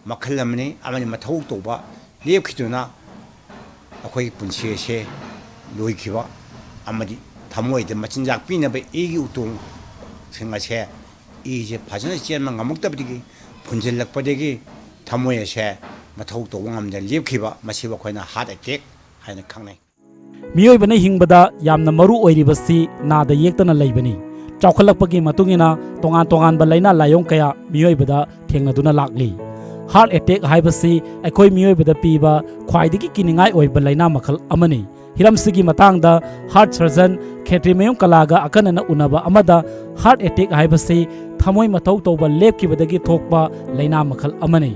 ꯃꯈꯜ ꯑꯃꯅꯤ ꯑꯃꯗꯤ ꯃꯊꯧ ꯇꯧꯕ ꯂꯦꯞꯈꯤꯗꯨꯅ ꯑꯩꯈꯣꯏꯒꯤ ꯄꯨꯟꯁꯤ ꯑꯁꯦ ꯂꯣꯏꯈꯤꯕ ꯑꯃꯗꯤ ꯊꯃꯣꯏꯗ ꯃꯆꯤꯟꯖꯥꯛ ꯄꯤꯅꯕ ꯏꯒꯤ ꯎꯇꯣꯡꯁꯤꯡ ꯑꯁꯦ, ꯏꯁꯦ ꯐꯖꯅ ꯆꯦꯟꯕ ꯉꯝꯃꯛꯇꯕꯗꯒꯤ ꯐꯨꯟꯖꯤꯜꯂꯛꯄꯗꯒꯤ ꯊꯃꯣꯏ ꯑꯁꯦ ꯃꯊꯧ ꯇꯧꯕ ꯉꯝꯗꯅ ꯂꯦꯞꯈꯤꯕ, ꯃꯁꯤꯕꯨ ꯑꯩꯈꯣꯏꯅ heart attack ꯍꯥꯏꯅ ꯈꯪꯅꯩ꯫ ꯃꯤꯑꯣꯏꯕꯅ ꯍꯤꯡꯕꯗ ꯌꯥꯝꯅ ꯃꯔꯨ ꯑꯣꯏꯔꯤꯕꯁꯤ ꯅꯥꯗ ꯌꯦꯛꯇꯅ ꯂꯩꯕꯅꯤ꯫ ꯆꯥꯎꯈꯠꯂꯛꯄꯒꯤ ꯃꯇꯨꯡ ꯏꯟꯅ ꯇꯣꯉꯥꯟ ꯇꯣꯉꯥꯟꯕ ꯂꯥꯏꯅꯥ ꯂꯥꯏꯑꯣꯡ ꯀꯌꯥ ꯃꯤꯑꯣꯏꯕꯗ ꯊꯦꯡꯅꯗꯨꯅ ꯂꯥꯛꯂꯤ꯫ Heart attack ꯍꯥꯏꯕꯁꯤ ꯑꯩꯈꯣꯏ ꯃꯤꯑꯣꯏꯕꯗ ꯄꯤꯕ ꯈ꯭ꯋꯥꯏꯗꯒꯤ ꯀꯤꯅꯤꯡꯉꯥꯏ ꯑꯣꯏꯕ ꯂꯥꯏꯅꯥ ꯃꯈꯜ ꯑꯃꯅꯤ꯫ ꯍꯤꯔꯝꯁꯤꯒꯤ ꯃꯇꯥꯡꯗ heart surgeon ꯈꯦꯇ꯭ꯔꯤꯃꯌꯨꯝ ꯀꯂꯥꯒ ꯑꯈꯟꯅꯅ ꯎꯅꯕ ꯑꯃꯗ heart attack ꯍꯥꯏꯕꯁꯤ ꯊꯃꯣꯏ ꯃꯊꯧ ꯇꯧꯕ ꯂꯦꯞꯈꯤꯕꯗꯒꯤ ꯊꯣꯛꯄ ꯂꯥꯏꯅꯥ ꯃꯈꯜ ꯑꯃꯅꯤ꯫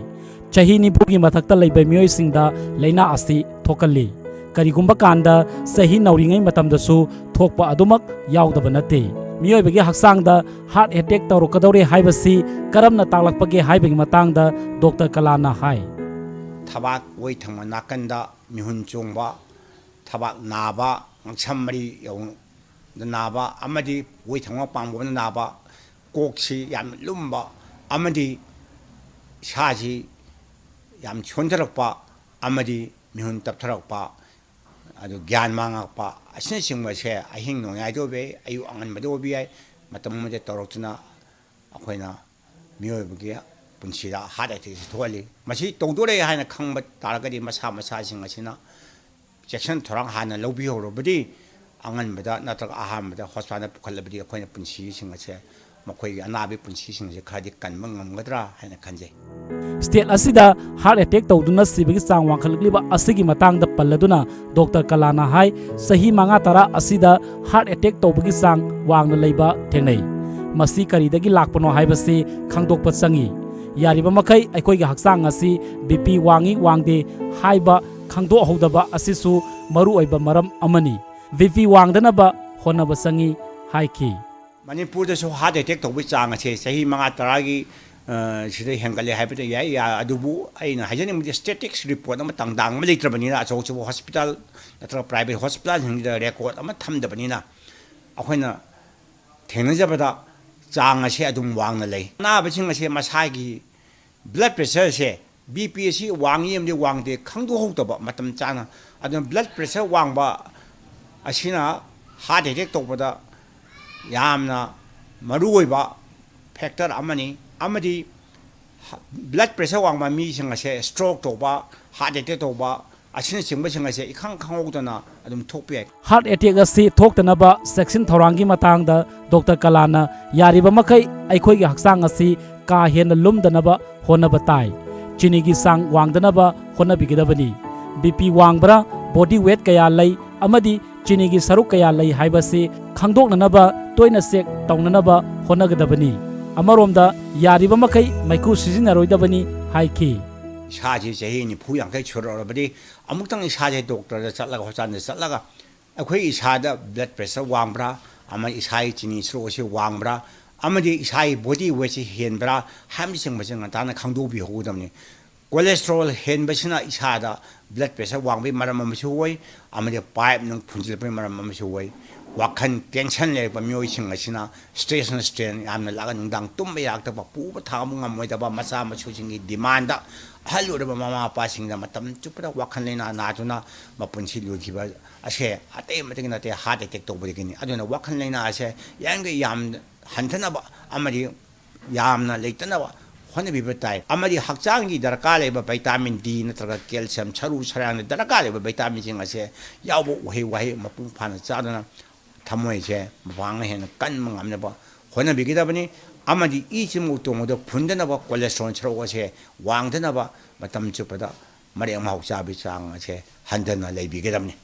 ꯆꯍꯤ ꯅꯤꯐꯨꯒꯤ ꯃꯊꯛꯇ ꯂꯩꯕ ꯃꯤꯑꯣꯏꯁꯤꯡꯗ ꯂꯥꯏꯅꯥ ꯑꯁꯤ ꯊꯣꯛꯍꯜꯂꯤ꯫ ꯀꯔꯤꯒꯨꯝꯕ ꯀꯥꯟꯗ ꯆꯍꯤ ꯅꯧꯔꯤꯉꯩ ꯃꯇꯝꯗꯁꯨ ꯊꯣꯛꯄ ꯑꯗꯨꯃꯛ ꯌꯥꯎꯗꯕ ꯅꯠꯇꯦ꯫ ꯃꯤꯑꯣꯏꯕꯒꯤ ꯍꯛꯆꯥꯡꯗ heart attack ꯇꯧꯔꯛꯀꯗꯧꯔꯦ ꯍꯥꯏꯕꯁꯤ ꯀꯔꯝꯅ ꯇꯥꯛꯂꯛꯄꯒꯦ ꯍꯥꯏꯕꯒꯤ ꯃꯇꯥꯡꯗ Doctor ꯀꯂꯥꯅ ꯍꯥꯏ꯫ ꯊꯕꯥꯛ ꯑꯣꯏ ꯊꯪꯕ ꯅꯥꯀꯟꯗ ꯃꯤꯍꯨꯟ ꯆꯣꯡꯕ, ꯊꯕꯥꯛ ꯅꯥꯕ, ꯉꯛꯁꯝ ꯃꯔꯤ ꯌꯧꯅ ꯅꯥꯕ ꯑꯃꯗꯤ ꯑꯣꯏ ꯊꯪꯕ ꯄꯥꯝꯕꯣꯝꯅ ꯅꯥꯕ, ꯀꯣꯛꯁꯤ ꯌꯥꯝ ꯂꯨꯝꯕ ꯑꯃꯗꯤ ꯏꯁꯥꯁꯤ ꯌꯥꯝ ꯁꯣꯟꯊꯔꯛꯄ ꯑꯃꯗꯤ ꯃꯤꯍꯨꯟ ꯇꯞꯊꯔꯛꯄ, ꯑꯗꯨ ꯒ꯭ꯌꯥꯟ ꯃꯥꯡꯉꯛꯄ ꯑꯁꯤꯅꯆꯤꯡꯕꯁꯦ ꯑꯍꯤꯡ ꯅꯣꯡꯌꯥꯏꯗ ꯑꯣꯏꯕ ꯌꯥꯏ, ꯑꯌꯨꯛ ꯑꯉꯟꯕꯗ ꯑꯣꯏꯕ ꯌꯥꯏ, ꯃꯇꯝ ꯑꯃꯗ ꯇꯧꯔꯛꯇꯨꯅ ꯑꯩꯈꯣꯏꯅ ꯃꯤꯑꯣꯏꯕꯒꯤ ꯄꯨꯟꯁꯤꯗ heart attackꯁꯤ ꯊꯣꯛꯍꯜꯂꯤ꯫ ꯃꯁꯤ ꯇꯧꯗꯣꯔꯦ ꯍꯥꯏꯅ ꯈꯪꯕ ꯇꯥꯔꯒꯗꯤ ꯃꯁꯥ ꯃꯁꯥꯁꯤꯡ ꯑꯁꯤꯅ ꯆꯦꯛꯁꯤꯟ ꯊꯧꯔꯥꯡ ꯍꯥꯟꯅ ꯂꯧꯕꯤꯍꯧꯔꯕꯗꯤ ꯑꯉꯟꯕꯗ ꯅꯠꯇ꯭ꯔꯒ ꯑꯍꯥꯟꯕꯗ hospitalꯗ ꯄꯨꯈꯠꯂꯕꯗꯤ ꯑꯩꯈꯣꯏꯅ ꯄꯨꯟꯁꯤꯁꯤꯡ ꯑꯁꯦ ꯃꯈꯣꯏꯒꯤ ꯑꯅꯥꯕꯒꯤ ꯄꯨꯟꯁꯤꯁꯤꯡꯁꯦ ꯈꯔꯗꯤ ꯀꯟꯕ ꯉꯝꯒꯗ꯭ꯔꯥ ꯍꯥꯏꯅ ꯈꯟꯖꯩ꯫ ꯁ꯭ꯇꯦꯠ ꯑꯁꯤꯗ ꯍꯥꯔꯠ ꯑꯦꯇꯦꯛ ꯇꯧꯗꯨꯅ ꯁꯤꯕꯒꯤ ꯆꯥꯡ ꯋꯥꯡꯈꯠꯂꯛꯂꯤꯕ ꯑꯁꯤꯒꯤ ꯃꯇꯥꯡꯗ ꯄꯜꯂꯗꯨꯅ ꯗꯣꯛꯇꯔ ꯀꯂꯥꯅ ꯍꯥꯏ, ꯆꯍꯤ ꯃꯉꯥ ꯇꯔꯥ ꯑꯁꯤꯗ ꯍꯥꯔꯠ ꯑꯦꯇꯦꯛ ꯇꯧꯕꯒꯤ ꯆꯥꯡ ꯋꯥꯡꯅ ꯂꯩꯕ ꯊꯦꯡꯅꯩ꯫ ꯃꯁꯤ ꯀꯔꯤꯗꯒꯤ ꯂꯥꯛꯄꯅꯣ ꯍꯥꯏꯕꯁꯤ ꯈꯪꯗꯣꯛꯄ ꯆꯪꯏ꯫ ꯌꯥꯔꯤꯕ ꯃꯈꯩ ꯑꯩꯈꯣꯏꯒꯤ ꯍꯛꯆꯥꯡ ꯑꯁꯤ ꯕꯤ ꯄꯤ ꯋꯥꯡꯏ ꯋꯥꯡꯗꯦ ꯍꯥꯏꯕ ꯈꯪꯗꯣꯛꯍꯧꯗꯕ ꯑꯁꯤꯁꯨ ꯃꯔꯨꯑꯣꯏꯕ ꯃꯔꯝ ꯑꯃꯅꯤ꯫ ꯕꯤ ꯄꯤ ꯋꯥꯡꯗꯅꯕ ꯍꯣꯠꯅꯕ ꯆꯪꯏ ꯍꯥꯏꯈꯤ꯫ ꯃꯅꯤꯄꯨꯔꯗꯁꯨ ꯍꯥꯔꯠ ꯑꯦꯇꯦꯛ ꯇꯧꯕꯒꯤ ꯆꯥꯡ ꯑꯁꯦ ꯆꯍꯤ ꯃꯉꯥ ꯇꯔꯥꯒꯤ ꯁꯤꯗ ꯍꯦꯟꯒꯠꯂꯦ ꯍꯥꯏꯕꯗ ꯌꯥꯏ꯫ ꯑꯗꯨꯕꯨ ꯑꯩꯅ ꯍꯥꯏꯖꯅꯤꯡꯕꯗꯤ ꯁ꯭ꯇꯦꯇꯤꯛꯁ ꯔꯤꯄꯣꯔꯠ ꯑꯃ ꯇꯥꯡꯗꯥꯡ ꯑꯃ ꯂꯩꯇ꯭ꯔꯕꯅꯤꯅ, ꯑꯆꯧ ꯑꯆꯧꯕ ꯍꯣꯁꯄꯤꯇꯥꯜ ꯅꯠꯇ꯭ꯔꯒ ꯄ꯭ꯔꯥꯏꯚꯦꯠ ꯍꯣꯁꯄꯤꯇꯥꯜꯁꯤꯡꯁꯤꯗ ꯔꯦꯀꯣꯔꯠ ꯑꯃ ꯊꯝꯗꯕꯅꯤꯅ, ꯑꯩꯈꯣꯏꯅ ꯊꯦꯡꯅꯖꯕꯗ ꯆꯥꯡ ꯑꯁꯦ ꯑꯗꯨꯝ ꯋꯥꯡꯅ ꯂꯩ꯫ ꯑꯅꯥꯕꯁꯤꯡ ꯑꯁꯦ ꯃꯁꯥꯒꯤ ꯕ꯭ꯂꯗ ꯄ꯭ꯔꯦꯁꯔꯁꯦ, ꯕꯤ ꯄꯤ ꯑꯁꯤ ꯋꯥꯡꯉꯤ ꯑꯃꯗꯤ ꯋꯥꯡꯗꯦ ꯈꯪꯗꯣꯛꯍꯧꯗꯕ ꯃꯇꯝ ꯆꯥꯅ꯫ ꯑꯗꯨꯅ ꯕ꯭ꯂꯗ ꯄ꯭ꯔꯦꯁꯔ ꯋꯥꯡꯕ ꯑꯁꯤꯅ ꯍꯥꯔꯠ ꯑꯦꯇꯦꯛ ꯇꯧꯕꯗ ꯌꯥꯝꯅ ꯃꯔꯨꯑꯣꯏꯕ ꯐꯦꯛꯇꯔ ꯑꯃꯅꯤ꯫ ꯑꯃꯗꯤ ꯕ꯭ꯂꯗ ꯄ꯭ꯔꯦꯁꯔ ꯋꯥꯡꯕ ꯃꯤꯁꯤꯡ ꯑꯁꯦ ꯁ꯭ꯇ꯭ꯔꯣꯛ ꯇꯧꯕ, ꯍꯥꯔꯠ ꯑꯦꯇꯦꯛ ꯇꯧꯕ ꯑꯁꯤꯅꯆꯤꯡꯕꯁꯤꯡ ꯑꯁꯦ ꯏꯈꯪ ꯈꯪꯍꯧꯗꯅ ꯑꯗꯨꯝ ꯊꯣꯛꯄ ꯌꯥꯏ꯫ ꯍꯥꯔꯠ ꯑꯦꯇꯦꯛ ꯑꯁꯤ ꯊꯣꯛꯇꯅꯕ ꯆꯦꯛꯁꯤꯟ ꯊꯧꯔꯥꯡꯒꯤ ꯃꯇꯥꯡꯗ ꯗꯣꯛꯇꯔ ꯀꯂꯥꯅ ꯌꯥꯔꯤꯕ ꯃꯈꯩ ꯑꯩꯈꯣꯏꯒꯤ ꯍꯛꯆꯥꯡ ꯑꯁꯤ ꯀꯥ ꯍꯦꯟꯅ ꯂꯨꯝꯗꯅꯕ ꯍꯣꯠꯅꯕ ꯇꯥꯏ꯫ ꯆꯤꯅꯤꯒꯤ ꯆꯥꯡ ꯋꯥꯡꯗꯅꯕ ꯍꯣꯠꯅꯕꯤꯒꯗꯕꯅꯤ꯫ ꯕꯤ ꯄꯤ ꯋꯥꯡꯕ꯭ꯔꯥ, ꯕꯣꯗꯤ ꯋꯦꯠ ꯀꯌꯥ ꯂꯩ ꯑꯃꯗꯤ ꯆꯤꯅꯤꯒꯤ ꯁꯔꯨꯛ ꯀꯌꯥ ꯂꯩ ꯍꯥꯏꯕꯁꯤ ꯈꯪꯗꯣꯛꯅꯅꯕ ꯇꯣꯏꯅ ꯆꯦꯛ ꯇꯧꯅꯅꯕ ꯍꯣꯠꯅꯒꯗꯕꯅꯤ꯫ ꯑꯃꯔꯣꯝꯗ ꯌꯥꯔꯤꯕ ꯃꯈꯩ ꯃꯩꯈꯨ ꯁꯤꯖꯤꯟꯅꯔꯣꯏꯗꯕꯅꯤ ꯍꯥꯏꯈꯤ꯫ ꯏꯁꯥꯁꯤ ꯆꯍꯤ ꯅꯤꯐꯨ ꯌꯥꯡꯈꯩ ꯁꯨꯔꯛꯂꯕꯗꯤ ꯑꯃꯨꯛꯇꯪ ꯏꯁꯥꯁꯦ ꯗꯣꯛꯇꯔꯗ ꯆꯠꯂꯒ, ꯍꯣꯁꯄꯤꯇꯥꯜꯗ ꯆꯠꯂꯒ ꯑꯩꯈꯣꯏ ꯏꯁꯥꯗ ꯕ꯭ꯂꯗ ꯄ꯭ꯔꯦꯁꯔ ꯋꯥꯡꯕ꯭ꯔꯥ, ꯑꯃꯗꯤ ꯏꯁꯥꯒꯤ ꯆꯤꯅꯤ ꯁꯔꯨꯛ ꯑꯁꯤ ꯋꯥꯡꯕ꯭ꯔꯥ, ꯑꯃꯗꯤ ꯏꯁꯥꯒꯤ ꯕꯣꯗꯤ ꯋꯦꯠꯁꯤ ꯍꯦꯟꯕ꯭ꯔꯥ ꯍꯥꯏꯕꯅꯆꯤꯡꯕꯁꯤ ꯉꯟꯇꯥꯅ ꯈꯪꯗꯣꯛꯄꯤꯍꯧꯒꯗꯕꯅꯤ꯫ ꯀꯣꯂꯦꯁꯇ꯭ꯔꯣꯜ ꯍꯦꯟꯕꯁꯤꯅ ꯏꯁꯥꯗ ꯕ꯭ꯂꯗ ꯄ꯭ꯔꯦꯁꯔ ꯋꯥꯡꯕꯒꯤ ꯃꯔꯝ ꯑꯃꯁꯨ ꯑꯣꯏ, ꯑꯃꯗꯤ ꯄꯥꯏꯞ ꯅꯨꯡ ꯐꯨꯟꯖꯤꯜꯂꯛꯄꯒꯤ ꯃꯔꯝ ꯑꯃꯁꯨ ꯑꯣꯏ꯫ ꯋꯥꯈꯜ ꯇꯦꯟꯁꯟ ꯂꯩꯔꯛꯄ ꯃꯤꯑꯣꯏꯁꯤꯡ ꯑꯁꯤꯅ ꯁ꯭ꯇ꯭ꯔꯦꯁꯅ ꯁ꯭ꯇ꯭ꯔꯦꯟ ꯌꯥꯝꯅ ꯂꯥꯛꯑꯒ ꯅꯨꯡꯗꯥꯡ ꯇꯨꯝꯕ ꯌꯥꯔꯛꯇꯕ, ꯄꯨꯕ ꯊꯥꯡꯕ ꯉꯝꯃꯣꯏꯗꯕ, ꯃꯆꯥ ꯃꯁꯨꯁꯤꯡꯒꯤ ꯗꯤꯃꯥꯟꯗ ꯑꯍꯜ ꯑꯣꯏꯔꯕ ꯃꯃꯥ ꯃꯄꯥꯁꯤꯡꯗ ꯃꯇꯝ ꯆꯨꯞꯄꯗ ꯋꯥꯈꯜ ꯂꯩꯅꯥ ꯅꯥꯗꯨꯅ ꯃꯄꯨꯟꯁꯤ ꯂꯣꯏꯈꯤꯕ ꯑꯁꯦ ꯑꯇꯩ ꯑꯃꯠꯇꯒꯤ ꯅꯠꯇꯦ, ꯍꯥꯔꯠ ꯑꯦꯇꯦꯛ ꯇꯧꯕꯗꯒꯤꯅꯤ꯫ ꯑꯗꯨꯅ ꯋꯥꯈꯜ ꯂꯩꯅꯥ ꯑꯁꯦ ꯌꯥꯔꯤꯈꯩ ꯌꯥꯝ ꯍꯟꯊꯅꯕ ꯑꯃꯗꯤ ꯌꯥꯝꯅ ꯂꯩꯇꯅꯕ ꯍꯣꯠꯅꯕꯤꯕ ꯇꯥꯏ꯫ ꯑꯃꯗꯤ ꯍꯛꯆꯥꯡꯒꯤ ꯗꯔꯀꯥꯔ ꯂꯩꯕ ꯚꯤꯇꯥꯃꯤꯟ ꯗꯤ ꯅꯠꯇ꯭ꯔꯒ ꯀꯦꯜꯁꯤꯌꯝ, ꯁꯔꯨ ꯁꯔꯥꯡꯗ ꯗꯔꯀꯥꯔ ꯂꯩꯕ ꯚꯤꯇꯥꯃꯤꯟꯁꯤꯡ ꯑꯁꯦ ꯌꯥꯎꯕ ꯎꯍꯩ ꯋꯥꯍꯩ ꯃꯄꯨꯡ ꯐꯥꯅ ꯆꯥꯗꯨꯅ ꯊꯃꯣꯏꯁꯦ ꯃꯄꯥꯡꯒꯜ ꯍꯦꯟꯅ ꯀꯟꯕ ꯉꯝꯅꯕ ꯍꯣꯠꯅꯕꯤꯒꯗꯕꯅꯤ꯫ ꯑꯃꯗꯤ ꯏ ꯆꯤꯃꯨꯛ ꯇꯣꯡꯕꯗ ꯐꯨꯟꯗꯅꯕ cholesterol ꯁꯔꯨꯛ ꯑꯁꯦ ꯋꯥꯡꯗꯅꯕ ꯃꯇꯝ ꯆꯨꯞꯄꯗ ꯃꯔꯦꯛ ꯃꯍꯥꯎ ꯆꯥꯕꯒꯤ ꯆꯥꯡ ꯑꯁꯦ ꯍꯟꯊꯅ ꯂꯩꯕꯤꯒꯗꯕꯅꯤ꯫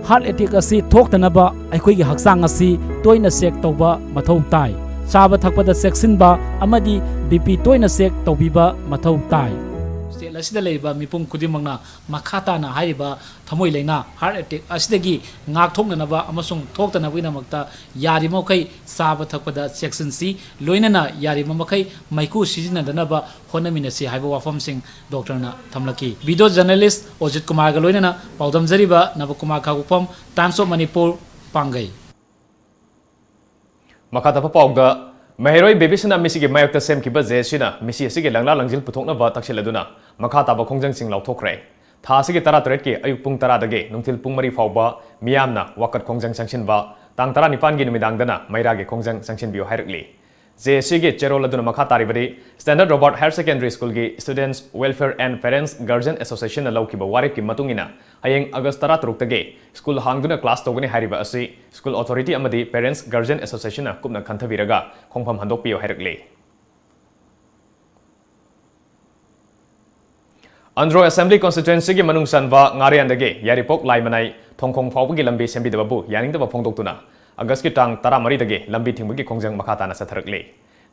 ꯍꯥꯔꯠ ꯑꯦꯇꯦꯛ ꯑꯁꯤ ꯊꯣꯛꯇꯅꯕ ꯑꯩꯈꯣꯏꯒꯤ ꯍꯛꯆꯥꯡ ꯑꯁꯤ ꯇꯣꯏꯅ ꯆꯦꯛ ꯇꯧꯕ ꯃꯊꯧ ꯇꯥꯏ꯫ ꯆꯥꯕ ꯊꯛꯄꯗ ꯆꯦꯛꯁꯤꯟꯕ ꯑꯃꯗꯤ ꯕꯤ ꯄꯤ ꯇꯣꯏꯅ ꯆꯦꯛ ꯇꯧꯕꯤꯕ ꯃꯊꯧ ꯇꯥꯏ꯫ ꯁ꯭ꯇꯦꯠ ꯑꯁꯤꯗ ꯂꯩꯔꯤꯕ ꯃꯤꯄꯨꯝ ꯈꯨꯗꯤꯡꯃꯛꯅ ꯃꯈꯥ ꯇꯥꯅ ꯍꯥꯏꯔꯤꯕ ꯊꯃꯣꯏ ꯂꯥꯏꯅꯥ ꯍꯥꯔꯠ ꯑꯦꯇꯦꯛ ꯑꯁꯤꯗꯒꯤ ꯉꯥꯛꯊꯣꯛꯅꯅꯕ ꯑꯃꯁꯨꯡ ꯊꯣꯛꯇꯅꯕꯒꯤꯗꯃꯛꯇ ꯌꯥꯔꯤꯕꯃꯈꯩ ꯆꯥꯕ ꯊꯛꯄꯗ ꯆꯦꯛꯁꯤꯟꯁꯤ, ꯂꯣꯏꯅꯅ ꯌꯥꯔꯤꯕ ꯃꯈꯩ ꯃꯩꯈꯨ ꯁꯤꯖꯤꯟꯅꯗꯅꯕ ꯍꯣꯠꯅꯃꯤꯟꯅꯁꯤ ꯍꯥꯏꯕ ꯋꯥꯐꯝꯁꯤꯡ ꯗꯣꯛꯇꯔꯅ ꯊꯝꯂꯛꯈꯤ꯫ ꯚꯤꯗꯤꯑꯣ ꯖꯔꯅꯦꯂꯤꯁ ꯑꯣꯖꯤꯠ ꯀꯨꯃꯥꯔꯒ ꯂꯣꯏꯅꯅ ꯄꯥꯎꯗꯝꯖꯔꯤꯕ ꯅꯕꯀꯨꯃꯥꯔ ꯈꯥꯉꯨꯈꯣꯝ, Times of Manipur, ꯄꯥꯡꯒꯩ꯫ ꯃꯈꯥ ꯇꯥꯕ ꯄꯥꯎꯗ, ꯃꯍꯩꯔꯣꯏ ꯕꯦꯕꯤꯁꯅꯥ ꯃꯤꯁꯤꯒꯤ ꯃꯥꯌꯣꯛꯇ ꯁꯦꯝꯈꯤꯕ ꯖꯦ ꯑꯦꯁ ꯁꯤꯅ ꯃꯤꯁꯤ ꯑꯁꯤꯒꯤ ꯂꯪꯂꯥ ꯂꯪꯖꯤꯜ ꯄꯨꯊꯣꯛꯅꯕ ꯇꯛꯁꯤꯜꯂꯗꯨꯅ ꯃꯈꯥ ꯇꯥꯕ ꯈꯣꯡꯖꯪꯁꯤꯡ ꯂꯥꯎꯊꯣꯛꯈ꯭ꯔꯦ꯫ ꯊꯥ ꯑꯁꯤꯒꯤ ꯇꯔꯥꯇꯔꯦꯠꯀꯤ ꯑꯌꯨꯛ ꯄꯨꯡ ꯇꯔꯥꯗꯒꯤ ꯅꯨꯡꯊꯤꯜ ꯄꯨꯡ ꯃꯔꯤ ꯐꯥꯎꯕ ꯃꯤꯌꯥꯝꯅ ꯋꯥꯀꯠ ꯈꯣꯡꯖꯪ ꯆꯪꯁꯤꯟꯕ, ꯇꯥꯡ ꯇꯔꯥꯅꯤꯄꯥꯟꯒꯤ ꯅꯨꯃꯤꯗꯥꯡꯗꯅ ꯃꯩꯔꯥꯒꯤ ꯈꯣꯡꯖꯪ ꯆꯪꯁꯤꯟꯕꯤꯌꯨ ꯍꯥꯏꯔꯛꯂꯤ꯫ ꯖꯦ ꯑꯦꯁ ꯁꯤꯒꯤ ꯆꯦꯔꯣꯜ ꯑꯗꯨꯅ ꯃꯈꯥ ꯇꯥꯔꯤꯕꯗꯤ, Standard Robert Higher Secondary Schoolꯒꯤ Students Welfare and Parents Guardian Associationꯅ ꯂꯧꯈꯤꯕ ꯋꯥꯔꯦꯞꯀꯤ ꯃꯇꯨꯡ ꯏꯟꯅ, ꯍꯌꯦꯡ ꯑꯥꯒꯁ ꯇꯔꯥꯇꯔꯨꯛꯇꯒꯤ ꯁ꯭ꯀꯨꯜ ꯍꯥꯡꯗꯨꯅ ꯀ꯭ꯂꯥꯁ ꯇꯧꯒꯅꯤ ꯍꯥꯏꯔꯤꯕ ꯑꯁꯤ ꯁ꯭ꯀꯨꯜ ꯑꯣꯊꯣꯔꯤꯇꯤ ꯑꯃꯗꯤ Parents Guardian Associationꯅ ꯀꯨꯞꯅ ꯈꯟꯊꯕꯤꯔꯒ ꯈꯣꯡꯐꯝ ꯍꯟꯗꯣꯛꯄꯤꯌꯨ ꯍꯥꯏꯔꯛꯂꯤ꯫ ꯑꯟꯗ꯭ꯔꯣ Assembly Constituencyꯒꯤ ꯃꯅꯨꯡ ꯆꯟꯕ ꯉꯥꯔꯤꯌꯥꯟꯗꯒꯤ ꯌꯥꯏꯔꯤꯄꯣꯛ ꯂꯥꯏꯃꯅꯥꯏ ꯊꯣꯡꯈꯣꯡ ꯐꯥꯎꯕꯒꯤ ꯂꯝꯕꯤ ꯁꯦꯝꯕꯤꯗꯕꯕꯨ ꯌꯥꯅꯤꯡꯗꯕ ꯐꯣꯡꯗꯣꯛꯇꯨꯅ ꯑꯥꯒꯁꯀꯤ ꯇꯥꯡ ꯇꯔꯥꯃꯔꯤꯗꯒꯤ ꯂꯝꯕꯤ ꯊꯤꯡꯕꯒꯤ ꯈꯣꯡꯖꯪ ꯃꯈꯥ ꯇꯥꯅ ꯆꯠꯊꯔꯛꯂꯤ꯫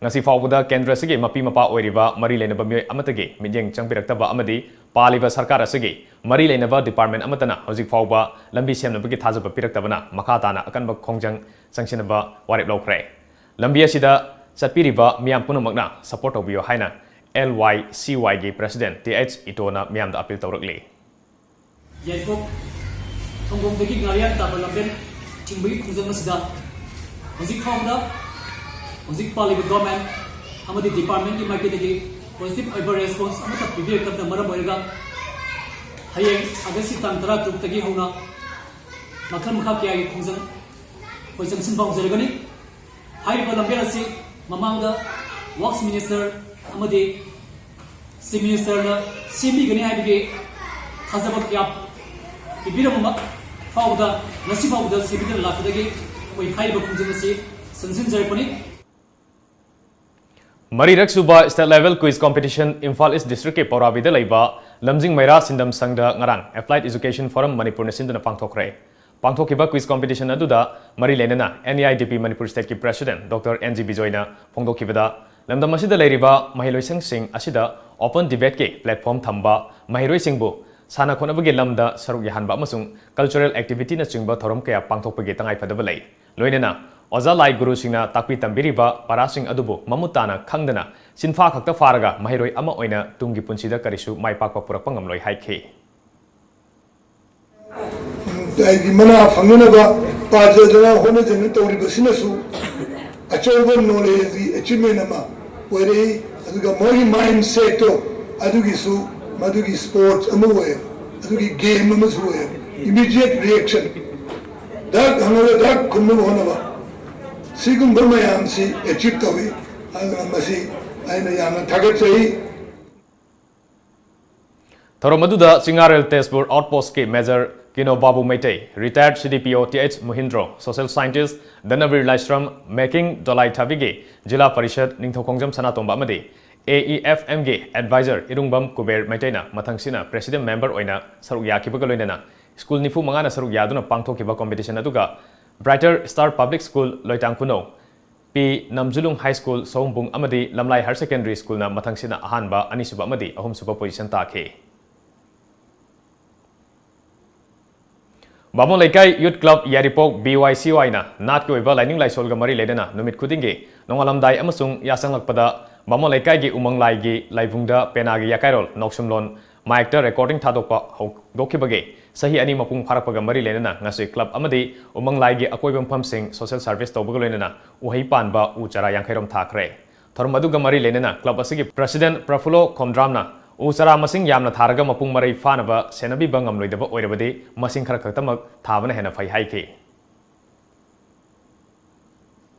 ꯉꯁꯤ ꯐꯥꯎꯕꯗ ꯀꯦꯟꯗ꯭ꯔ ꯑꯁꯤꯒꯤ ꯃꯄꯤ ꯃꯄꯥ ꯑꯣꯏꯔꯤꯕ ꯃꯔꯤ ꯂꯩꯅꯕ ꯃꯤꯑꯣꯏ ꯑꯃꯠꯇꯒꯤ ꯃꯤꯠꯌꯦꯡ ꯆꯪꯕꯤꯔꯛꯇꯕ ꯑꯃꯗꯤ ꯄꯥꯜꯂꯤꯕ ꯁꯔꯀꯥꯔ ꯑꯁꯤꯒꯤ ꯃꯔꯤ ꯂꯩꯅꯕ department ꯑꯃꯠꯇꯅ ꯍꯧꯖꯤꯛ ꯐꯥꯎꯕ ꯂꯝꯕꯤ ꯁꯦꯝꯅꯕꯒꯤ ꯊꯥꯖꯕ ꯄꯤꯔꯛꯇꯕꯅ ꯃꯈꯥ ꯇꯥꯅ ꯑꯀꯟꯕ ꯈꯣꯡꯖꯪ ꯆꯪꯁꯤꯟꯅꯕ ꯋꯥꯔꯦꯞ ꯂꯧꯈ꯭ꯔꯦ꯫ ꯂꯝꯕꯤ ꯑꯁꯤꯗ ꯆꯠꯄꯤꯔꯤꯕ ꯃꯤꯌꯥꯝ ꯄꯨꯝꯅꯃꯛꯅ support ꯇꯧꯕꯤꯌꯨ ꯍꯥꯏꯅ L Y C Yꯒꯤ President T H ꯏꯇꯣꯅ ꯃꯤꯌꯥꯝꯗ appeal ꯇꯧꯔꯛꯂꯤ꯫ ꯌꯥꯏꯔꯤꯄꯣꯛ ꯊꯣꯡꯈꯣꯡꯗꯒꯤ ꯉꯥꯔꯤꯌꯥꯟ ꯇꯥꯕ ꯂꯝꯕꯦꯟ ꯊꯤꯡꯕꯒꯤ ꯈꯣꯡꯖꯪ ꯑꯁꯤꯗ ꯍꯧꯖꯤꯛ ꯐꯥꯎꯕꯗ ꯍꯧꯖꯤꯛ ꯄꯥꯜꯂꯤꯕ government ꯑꯃꯗꯤ departmentꯀꯤ ꯃꯥꯏꯀꯩꯗꯒꯤ positive ꯑꯣꯏꯕ response ꯑꯃꯠꯇ ꯄꯤꯕꯤꯔꯛꯇꯕꯅ ꯃꯔꯝ ꯑꯣꯏꯔꯒ ꯍꯌꯦꯡ ꯑꯥꯒꯁꯀꯤ ꯇꯥꯡ ꯇꯔꯥꯇꯔꯨꯛꯇꯒꯤ ꯍꯧꯅ ꯃꯈꯜ ꯃꯈꯥ ꯀꯌꯥꯒꯤ ꯈꯣꯡꯖꯪ ꯑꯩꯈꯣꯏ ꯆꯪꯁꯤꯟꯕ ꯍꯧꯖꯔꯒꯅꯤ꯫ ꯍꯥꯏꯔꯤꯕ ꯂꯝꯕꯦꯜ ꯑꯁꯤ ꯃꯃꯥꯡꯗ Works Minister ꯑꯃꯗꯤ Chief Ministerꯅ ꯁꯦꯝꯕꯤꯒꯅꯤ ꯍꯥꯏꯕꯒꯤ ꯊꯥꯖꯕ ꯀꯌꯥ ꯄꯤꯕꯤꯔꯝꯕ ꯐꯥꯎꯕꯗ ꯉꯁꯤ ꯐꯥꯎꯕꯗ ꯁꯦꯝꯕꯤꯗꯨꯅ ꯂꯥꯛꯄꯗꯒꯤ ꯑꯩꯈꯣꯏ ꯍꯥꯏꯔꯤꯕ ꯈꯣꯡꯖꯪ ꯑꯁꯤ ꯆꯪꯁꯤꯟꯖꯔꯛꯄꯅꯤ꯫ ꯃꯔꯤꯔꯛ ꯁꯨꯕ State Level Quiz Competition Imphal ꯏꯁ ꯗꯤꯁꯇ꯭ꯔꯤꯛꯀꯤ ꯄꯧꯔꯥꯕꯤꯗ ꯂꯩꯕ ꯂꯝꯖꯤꯡ ꯃꯩꯔꯥ ꯁꯤꯟꯗꯝ ꯁꯪꯗ ꯉꯔꯥꯡ Applied Education Forum ꯃꯅꯤꯄꯨꯔꯅ ꯁꯤꯟꯗꯨꯅ ꯄꯥꯡꯊꯣꯛꯈ꯭ꯔꯦ꯫ ꯄꯥꯡꯊꯣꯛꯈꯤꯕ quiz competition ꯑꯗꯨꯗ ꯃꯔꯤ ꯂꯩꯅꯅ N E I D P Manipur stateꯀꯤ president Doctor N G ꯕꯤꯖꯣꯏꯅ ꯐꯣꯡꯗꯣꯛꯈꯤꯕꯗ, ꯂꯝꯗꯝ ꯑꯁꯤꯗ ꯂꯩꯔꯤꯕ ꯃꯍꯩꯂꯣꯏꯁꯪꯁꯤꯡ ꯑꯁꯤꯗ open debateꯀꯤ platform ꯊꯝꯕ, ꯃꯍꯩꯔꯣꯏꯁꯤꯡꯕꯨ ꯁꯥꯟꯅ ꯈꯣꯠꯅꯕꯒꯤ ꯂꯝꯗ ꯁꯔꯨꯛ ꯌꯥꯍꯟꯕ ꯑꯃꯁꯨꯡ cultural activityꯅꯆꯤꯡꯕ ꯊꯧꯔꯝ ꯀꯌꯥ ꯄꯥꯡꯊꯣꯛꯄꯒꯤ ꯇꯉꯥꯏꯐꯗꯕ ꯂꯩ꯫ ꯂꯣꯏꯅꯅ ꯑꯣꯖꯥ ꯂꯥꯏ ꯒꯨꯔꯨꯁꯤꯡꯅ ꯇꯥꯛꯄꯤ ꯇꯝꯕꯤꯔꯤꯕ ꯄꯔꯥꯁꯤꯡ ꯑꯗꯨꯕꯨ ꯃꯃꯨꯠ ꯇꯥꯅ ꯈꯪꯗꯅ ꯁꯤꯟꯐꯥ ꯈꯛꯇ ꯐꯥꯔꯒ ꯃꯍꯩꯔꯣꯏ ꯑꯃ ꯑꯣꯏꯅ ꯇꯨꯡꯒꯤ ꯄꯨꯟꯁꯤꯗ ꯀꯔꯤꯁꯨ ꯃꯥꯏ ꯄꯥꯛꯄ ꯄꯨꯔꯛꯄ ꯉꯝꯂꯣꯏ ꯍꯥꯏꯈꯤ꯫ ꯍꯥꯏꯗꯤ ꯃꯅꯥ ꯐꯪꯅꯅꯕ ꯄꯥꯖꯗꯅ ꯍꯣꯠꯅꯖꯅ ꯇꯧꯔꯤꯕꯁꯤꯅꯁꯨ ꯑꯆꯧꯕ knowledgeꯀꯤ achievement ꯑꯃ ꯑꯣꯏꯔꯛꯏ꯫ ꯑꯗꯨꯒ ꯃꯣꯏꯒꯤ mindsetꯇꯣ ꯑꯗꯨꯒꯤꯁꯨ ꯃꯗꯨꯒꯤ sports ꯑꯃ ꯑꯣꯏ, ꯑꯗꯨꯒꯤ game ꯑꯃꯁꯨ ꯑꯣꯏ꯫ Immediate reaction, ꯗꯛ ꯍꯪꯉꯒ ꯗꯛ ꯈꯨꯝꯅꯕ ꯍꯣꯠꯅꯕ, ꯁꯤꯒꯨꯝꯕ ꯃꯌꯥꯝꯁꯤ achieve ꯇꯧꯏ꯫ ꯑꯗꯨꯅ ꯃꯁꯤ ꯑꯩꯅ ꯌꯥꯝꯅ ꯊꯥꯒꯠꯆꯩ꯫ ꯊꯧꯔꯝ ꯑꯗꯨꯗ ꯆꯤꯡꯉꯥꯔꯦꯜ ꯇꯦꯖꯄꯨꯔ outpostꯀꯤ Major Kino Babu Meitei, retired C D P O T H Muhindro, social scientist Dhanabir Laishram, ꯃꯦꯀꯤꯡ ꯗꯣꯂꯥꯏꯊꯥꯕꯤꯒꯤ ꯖꯤꯂꯥ ꯄꯔꯤꯁꯠ ꯅꯤꯡꯊꯧꯈꯣꯡꯖꯝ ꯁꯅꯥꯇꯣꯝꯕ ꯑꯃꯗꯤ A E F Mꯒꯤ advisor ꯏꯔꯨꯡꯕꯝ Kuber ꯃꯩꯇꯩꯅ ꯃꯊꯪꯁꯤꯅ president member ꯑꯣꯏꯅ ꯁꯔꯨꯛ ꯌꯥꯈꯤꯕꯒ ꯂꯣꯏꯅꯅ school ꯅꯤꯐꯨ ꯃꯉꯥꯅ ꯁꯔꯨꯛ ꯌꯥꯗꯨꯅ ꯄꯥꯡꯊꯣꯛꯈꯤꯕ competition ꯑꯗꯨꯒ Brighter Star Public School ꯂꯣꯏꯇꯥꯡ ꯈꯨꯅꯧ, P ꯅꯝꯖꯨꯂꯨꯡ High School ꯁꯑꯣꯝꯕꯨꯡ ꯑꯃꯗꯤ ꯂꯝꯂꯥꯏ Higher Secondary Schoolꯅ ꯃꯊꯪꯁꯤꯅ ꯑꯍꯥꯟꯕ, ꯑꯅꯤꯁꯨꯕ ꯑꯃꯗꯤ ꯑꯍꯨꯝꯁꯨꯕ position ꯇꯥꯈꯤ꯫ ꯕꯥꯃꯣꯟ ꯂꯩꯀꯥꯏ Youth Club ꯌꯥꯏꯔꯤꯄꯣꯛ B Y C Yꯅ ꯅꯥꯠꯀꯤ ꯑꯣꯏꯕ ꯂꯥꯏꯅꯤꯡ ꯂꯥꯏꯁꯣꯜꯒ ꯃꯔꯤ ꯂꯩꯅꯅ ꯅꯨꯃꯤꯠ ꯈꯨꯗꯤꯡꯒꯤ ꯅꯣꯡꯉꯥꯜꯂꯝꯗꯥꯏ ꯑꯃꯁꯨꯡ ꯌꯥꯆꯪꯂꯛꯄꯗ ꯕꯥꯃꯣꯟ ꯂꯩꯀꯥꯏꯒꯤ ꯎꯃꯪ ꯂꯥꯏꯒꯤ ꯂꯥꯏꯕꯨꯡꯗ ꯄꯦꯅꯥꯒꯤ ꯌꯥꯀꯥꯏꯔꯣꯜ ꯅꯥꯎꯁꯨꯝꯂꯣꯟ ꯃꯥꯏꯛꯇ recording ꯊꯥꯗꯣꯛꯄ ꯍꯧꯗꯣꯛꯈꯤꯕꯒꯤ ꯆꯍꯤ ꯑꯅꯤ ꯃꯄꯨꯡ ꯐꯥꯔꯛꯄꯒ ꯃꯔꯤ ꯂꯩꯅꯅ ꯉꯁꯤ club ꯑꯃꯗꯤ ꯎꯃꯪ ꯂꯥꯏꯒꯤ ꯑꯀꯣꯏꯕ ꯃꯐꯝꯁꯤꯡ social service ꯇꯧꯕꯒ ꯂꯣꯏꯅꯅ ꯎꯍꯩ ꯄꯥꯟꯕ ꯎ ꯆꯥꯔꯥ ꯌꯥꯡꯈꯩꯔꯣꯝ ꯊꯥꯈ꯭ꯔꯦ꯫ ꯊꯧꯔꯝ ꯑꯗꯨꯒ ꯃꯔꯤ ꯂꯩꯅꯅ club ꯑꯁꯤꯒꯤ president ꯄ꯭ꯔꯐꯨꯜꯂꯣ ꯈꯣꯝꯗ꯭ꯔꯥꯝꯅ ꯎ ꯆꯥꯔꯥ ꯃꯁꯤꯡ ꯌꯥꯝꯅ ꯊꯥꯔꯒ ꯃꯄꯨꯡ ꯃꯔꯩ ꯐꯥꯅꯕ ꯁꯦꯟꯅꯕꯤꯕ ꯉꯝꯂꯣꯏꯗꯕ ꯑꯣꯏꯔꯕꯗꯤ ꯃꯁꯤꯡ ꯈꯔ ꯈꯛꯇꯃꯛ ꯊꯥꯕꯅ ꯍꯦꯟꯅ ꯐꯩ ꯍꯥꯏꯈꯤ꯫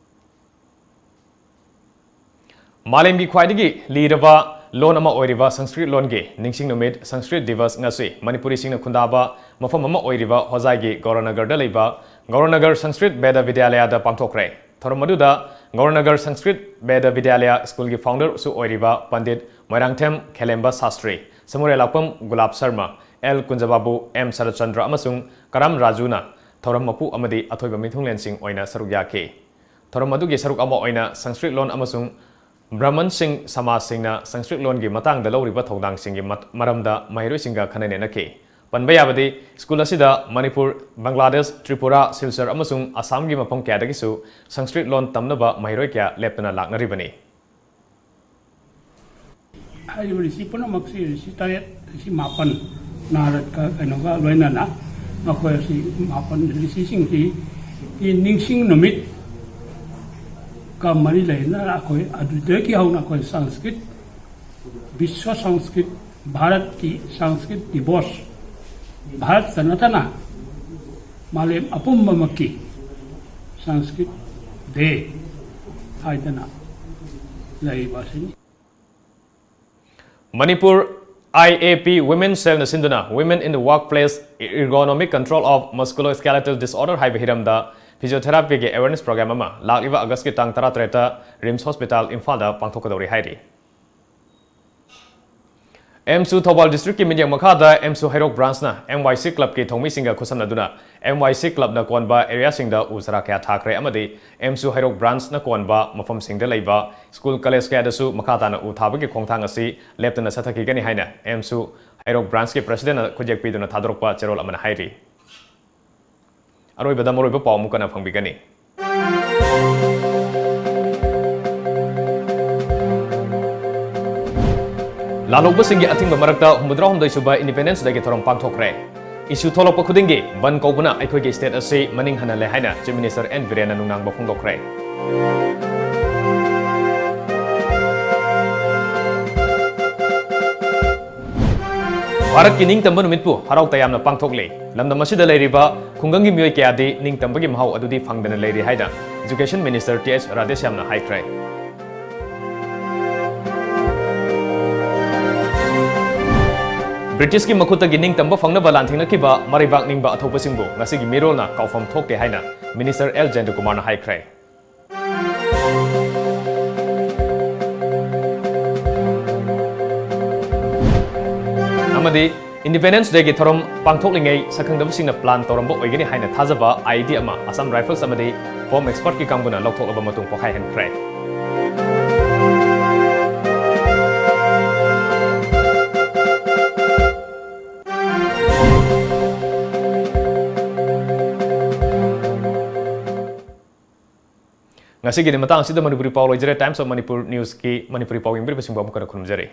ꯃꯥꯂꯦꯝꯒꯤ ꯈ꯭ꯋꯥꯏꯗꯒꯤ ꯂꯤꯔꯕ ꯂꯣꯟ ꯑꯃ ꯑꯣꯏꯔꯤꯕ ꯁꯪꯁꯀ꯭ꯔꯤꯠ ꯂꯣꯟꯒꯤ ꯅꯤꯡꯁꯤꯡ ꯅꯨꯃꯤꯠ ꯁꯪꯁꯀ꯭ꯔꯤꯠ ꯗꯤꯕꯁ ꯉꯁꯤ ꯃꯅꯤꯄꯨꯔꯤꯁꯤꯡꯅ ꯈꯨꯟꯗꯥꯕ ꯃꯐꯝ ꯑꯃ ꯑꯣꯏꯔꯤꯕ ꯍꯣꯖꯥꯏꯒꯤ ꯒꯧꯔꯅꯒꯔꯗ ꯂꯩꯕ ꯒꯧꯔꯅꯒꯔ ꯁꯪꯁꯀ꯭ꯔꯤꯠ ꯕꯦꯗ ꯕꯤꯗ꯭ꯌꯥꯂꯌꯥꯗ ꯄꯥꯡꯊꯣꯛꯈ꯭ꯔꯦ꯫ ꯊꯧꯔꯝ ꯑꯗꯨꯗ ꯒꯧꯔꯅꯒꯔ ꯁꯪꯁꯀ꯭ꯔꯤꯠ ꯕꯦꯗ ꯕꯤꯗ꯭ꯌꯥꯂꯌꯥ ꯁ꯭ꯀꯨꯜꯒꯤ ꯐꯥꯎꯟꯗꯔꯁꯨ ꯑꯣꯏꯔꯤꯕ ꯄꯟꯗꯤꯠ ꯃꯣꯏꯔꯥꯡꯊꯦꯝ ꯈꯦꯂꯦꯝꯕ ꯁꯥꯁꯇ꯭ꯔꯤ, ꯁꯃꯨꯔꯦꯂꯥꯛꯄꯝ ꯒꯨꯂꯥꯞ ꯁꯔꯃ, ꯑꯦꯜ ꯀꯨꯟꯖꯕꯥꯕꯨ, ꯑꯦꯝ ꯁꯔꯠꯆꯟꯗ꯭ꯔ ꯑꯃꯁꯨꯡ ꯀꯔꯥꯝ ꯔꯥꯖꯨꯅ ꯊꯧꯔꯝ ꯃꯄꯨ ꯑꯃꯗꯤ ꯑꯊꯣꯏꯕ ꯃꯤꯊꯨꯡꯂꯦꯟꯁꯤꯡ ꯑꯣꯏꯅ ꯁꯔꯨꯛ ꯌꯥꯈꯤ꯫ ꯊꯧꯔꯝ ꯑꯗꯨꯒꯤ ꯁꯔꯨꯛ ꯑꯃ ꯑꯣꯏꯅ ꯁꯪꯁꯀ꯭ꯔꯤꯠ ꯂꯣꯟ ꯑꯃꯁꯨꯡ ꯕ꯭ꯔꯍꯃꯟꯁꯤꯡ ꯁꯃꯥꯖꯁꯤꯡꯅ ꯁꯪꯁꯀ꯭ꯔꯤꯠ ꯂꯣꯟꯒꯤ ꯃꯇꯥꯡꯗ ꯂꯧꯔꯤꯕ ꯊꯧꯗꯥꯡꯁꯤꯡꯒꯤ ꯃꯠ-, ꯃꯔꯝꯗ ꯃꯍꯩꯔꯣꯏꯁꯤꯡꯒ ꯈꯟꯅ ꯅꯩꯅꯈꯤ꯫ ꯄꯟꯕ ꯌꯥꯕꯗꯤ, ꯁ꯭ꯀꯨꯜ ꯑꯁꯤꯗ ꯃꯅꯤꯄꯨꯔ, ꯕꯪꯒ꯭ꯂꯥꯗꯦꯁ, ꯇ꯭ꯔꯤꯄꯨꯔꯥ, ꯁꯤꯜꯆꯔ ꯑꯃꯁꯨꯡ ꯑꯁꯥꯝꯒꯤ ꯃꯐꯝ ꯀꯌꯥꯗꯒꯤꯁꯨ ꯁꯪꯁꯀ꯭ꯔꯤꯠ ꯂꯣꯟ ꯇꯝꯅꯕ ꯃꯍꯩꯔꯣꯏ ꯀꯌꯥ ꯂꯦꯞꯇꯅ ꯂꯥꯛꯅꯔꯤꯕꯅꯤ꯫ ꯍꯥꯏꯔꯤꯕ ꯔꯤꯁꯤ ꯄꯨꯝꯅꯃꯛꯁꯤ, ꯔꯤꯁꯤ ꯇꯔꯦꯠ, ꯔꯤꯁꯤ ꯃꯥꯄꯟ, ꯅꯥꯔꯗꯀ ꯀꯩꯅꯣꯒ ꯂꯣꯏꯅꯅ ꯃꯈꯣꯏ ꯑꯁꯤ ꯃꯥꯄꯟ ꯔꯤꯁꯤꯁꯤꯡꯁꯤ ꯅꯤꯡꯁꯤꯡ ꯅꯨꯃꯤꯠꯀ ꯃꯔꯤ ꯂꯩꯅꯅ ꯑꯩꯈꯣꯏ ꯑꯗꯨꯗꯒꯤ ꯍꯧꯅ ꯑꯩꯈꯣꯏ ꯁꯪꯁꯀ꯭ꯔꯤꯠ ꯕꯤꯁ꯭ꯋ ꯁꯪꯁꯀ꯭ꯔꯤꯠ, ꯚꯥꯔꯠꯀꯤ ꯁꯪꯁꯀ꯭ꯔꯤꯠ ꯗꯤꯕꯣꯁ, ꯚꯥꯔꯠꯇ ꯅꯠꯇꯅ ꯃꯥꯂꯦꯝ ꯑꯄꯨꯝꯕꯃꯛꯀꯤ ꯁꯪꯁꯀ꯭ꯔꯤꯠ ꯗꯦ ꯍꯥꯏꯗꯅ ꯂꯩꯔꯤꯕ ꯑꯁꯤꯅꯤ꯫ Manipur I A P Women Cellꯅ ꯁꯤꯟꯗꯨꯅ Women in the Workplace, Ergonomic Control of Musculoskeletal Disorder ꯍꯥꯏꯕ ꯍꯤꯔꯝꯗ physiotherapyꯒꯤ awareness program ꯑꯃ ꯂꯥꯛꯂꯤꯕ ꯑꯥꯒꯁꯀꯤ ꯇꯥꯡ ꯇꯔꯥꯇꯔꯦꯠꯇ ꯔꯤꯝꯁ ꯍꯣꯁꯄꯤꯇꯥꯜ ꯏꯝꯐꯥꯜꯗ ꯄꯥꯡꯊꯣꯛꯀꯗꯧꯔꯤ ꯍꯥꯏꯔꯤ꯫ ꯑꯦꯝꯁꯨ ꯊꯧꯕꯥꯜ ꯗꯤꯁꯇ꯭ꯔꯤꯛꯀꯤ ꯃꯤꯠꯌꯦꯡ ꯃꯈꯥꯗ ꯑꯦꯝꯁꯨ ꯍꯩꯔꯣꯛ ꯕ꯭ꯔꯥꯟꯁꯅ M Y C ꯀ꯭ꯂꯕꯀꯤ ꯊꯧꯃꯤꯁꯤꯡꯒ ꯈꯨꯠꯁꯝꯅꯗꯨꯅ M Y C ꯀ꯭ꯂꯕꯅ ꯀꯣꯟꯕ ꯑꯦꯔꯤꯌꯥꯁꯤꯡꯗ ꯎ ꯆꯥꯔꯥ ꯀꯌꯥ ꯊꯥꯈ꯭ꯔꯦ ꯑꯃꯗꯤ ꯑꯦꯝꯁꯨ ꯍꯩꯔꯣꯛ ꯕ꯭ꯔꯥꯟꯁꯅ ꯀꯣꯟꯕ ꯃꯐꯝꯁꯤꯡꯗ ꯂꯩꯕ ꯁ꯭ꯀꯨꯜ ꯀꯣꯂꯦꯖ ꯀꯌꯥꯗꯁꯨ ꯃꯈꯥ ꯇꯥꯅ ꯎ ꯊꯥꯕꯒꯤ ꯈꯣꯡꯊꯥꯡ ꯑꯁꯤ ꯂꯦꯞꯇꯅ ꯆꯠꯊꯈꯤꯒꯅꯤ ꯍꯥꯏꯅ ꯑꯦꯝꯁꯨ ꯍꯩꯔꯣꯛ ꯕ꯭ꯔꯥꯟꯁꯀꯤ ꯄ꯭ꯔꯁꯤꯗꯦꯟꯅ ꯈꯨꯠꯌꯦꯛ ꯄꯤꯗꯨꯅ ꯊꯥꯗꯣꯔꯛꯄ ꯆꯦꯔꯣꯜ ꯑꯃꯅ ꯍꯥꯏꯔꯤ꯫ ꯑꯔꯣꯏꯕꯗ ꯃꯔꯨꯑꯣꯏꯕ ꯄꯥꯎ ꯑꯃꯨꯛ ꯀꯟꯅ ꯐꯪꯕꯤꯒꯅꯤ꯫ ꯂꯥꯜꯍꯧꯕꯁꯤꯡꯒꯤ ꯑꯊꯤꯡꯕ ꯃꯔꯛꯇ ꯍꯨꯝꯐꯨꯇꯔꯥꯍꯨꯝꯗꯣꯏ ꯁꯨꯕ Independence Dayꯒꯤ ꯊꯧꯔꯝ ꯄꯥꯡꯊꯣꯛꯈ꯭ꯔꯦ꯫ Issue ꯊꯣꯛꯂꯛꯄ ꯈꯨꯗꯤꯡꯒꯤ ꯕꯟ ꯀꯧꯕꯅ ꯑꯩꯈꯣꯏꯒꯤ state ꯑꯁꯤ ꯃꯅꯤꯡ ꯍꯟꯍꯜꯂꯦ ꯍꯥꯏꯅ Chief Minister N ꯕꯤꯔꯦꯟꯅ ꯅꯨꯡꯅꯥꯡꯕ ꯐꯣꯡꯗꯣꯛꯈ꯭ꯔꯦ꯫ ꯚꯥꯔꯠꯀꯤ ꯅꯤꯡꯇꯝꯕ ꯅꯨꯃꯤꯠꯄꯨ ꯍꯔꯥꯎ ꯇꯌꯥꯝꯅ ꯄꯥꯡꯊꯣꯛꯂꯤ꯫ ꯂꯝꯗꯝ ꯑꯁꯤꯗ ꯂꯩꯔꯤꯕ ꯈꯨꯡꯒꯪꯒꯤ ꯃꯤꯑꯣꯏ ꯀꯌꯥꯗꯤ ꯅꯤꯡꯇꯝꯕꯒꯤ ꯃꯍꯥꯎ ꯑꯗꯨꯗꯤ ꯐꯪꯗꯅ ꯂꯩꯔꯤ ꯍꯥꯏꯅ Education Minister ꯇꯤ ꯑꯦꯁ ꯔꯥꯙꯦꯁ꯭ꯌꯥꯝꯅ ꯍꯥꯏꯈ꯭ꯔꯦ꯫ ꯕ꯭ꯔꯤꯇꯤꯁꯀꯤ ꯃꯈꯨꯠꯇꯒꯤ ꯅꯤꯡꯇꯝꯕ ꯐꯪꯅꯕ ꯂꯥꯟꯊꯦꯡꯅꯈꯤꯕ ꯃꯔꯩꯕꯥꯛ ꯅꯤꯡꯕ ꯑꯊꯧꯕꯁꯤꯡꯕꯨ ꯉꯁꯤꯒꯤ ꯃꯤꯔꯣꯜꯅ ꯀꯥꯎꯐꯝ ꯊꯣꯛꯇꯦ ꯍꯥꯏꯅ Minister ꯑꯦꯜ ꯖꯌꯟꯇꯀꯨꯃꯥꯔꯅ ꯍꯥꯏꯈ꯭ꯔꯦ꯫ ꯑꯃꯗꯤ Independence Day ꯒꯤ ꯊꯧꯔꯝ ꯄꯥꯡꯊꯣꯛꯂꯤꯉꯩ ꯁꯛꯈꯪꯗꯕꯁꯤꯡꯅ plan ꯇꯧꯔꯝꯕ ꯑꯣꯏꯒꯅꯤ ꯍꯥꯏꯅ ꯊꯥꯖꯕ I E D ꯑꯃ Assam Rifles ꯑꯃꯗꯤ Bomb Expert ꯀꯤ ꯀꯥꯡꯕꯨꯅ ꯂꯧꯊꯣꯛꯂꯕ ꯃꯇꯨꯡ ꯄꯣꯈꯥꯏꯍꯟꯈ꯭ꯔꯦ꯫ ꯉꯁꯤꯒꯤꯗꯤ ꯃꯇꯥꯡ ꯑꯁꯤꯗ ꯃꯅꯤꯄꯨꯔꯤ ꯄꯥꯎ ꯂꯣꯏꯖꯔꯦ꯫ Times of Manipur News ꯀꯤ ꯃꯅꯤꯄꯨꯔꯤ ꯄꯥꯎ ꯌꯦꯡꯕꯤꯔꯤꯕꯁꯤꯡꯕꯨ ꯑꯃꯨꯛ ꯍꯟꯅ ꯈꯨꯔꯨꯝꯖꯔꯤ꯫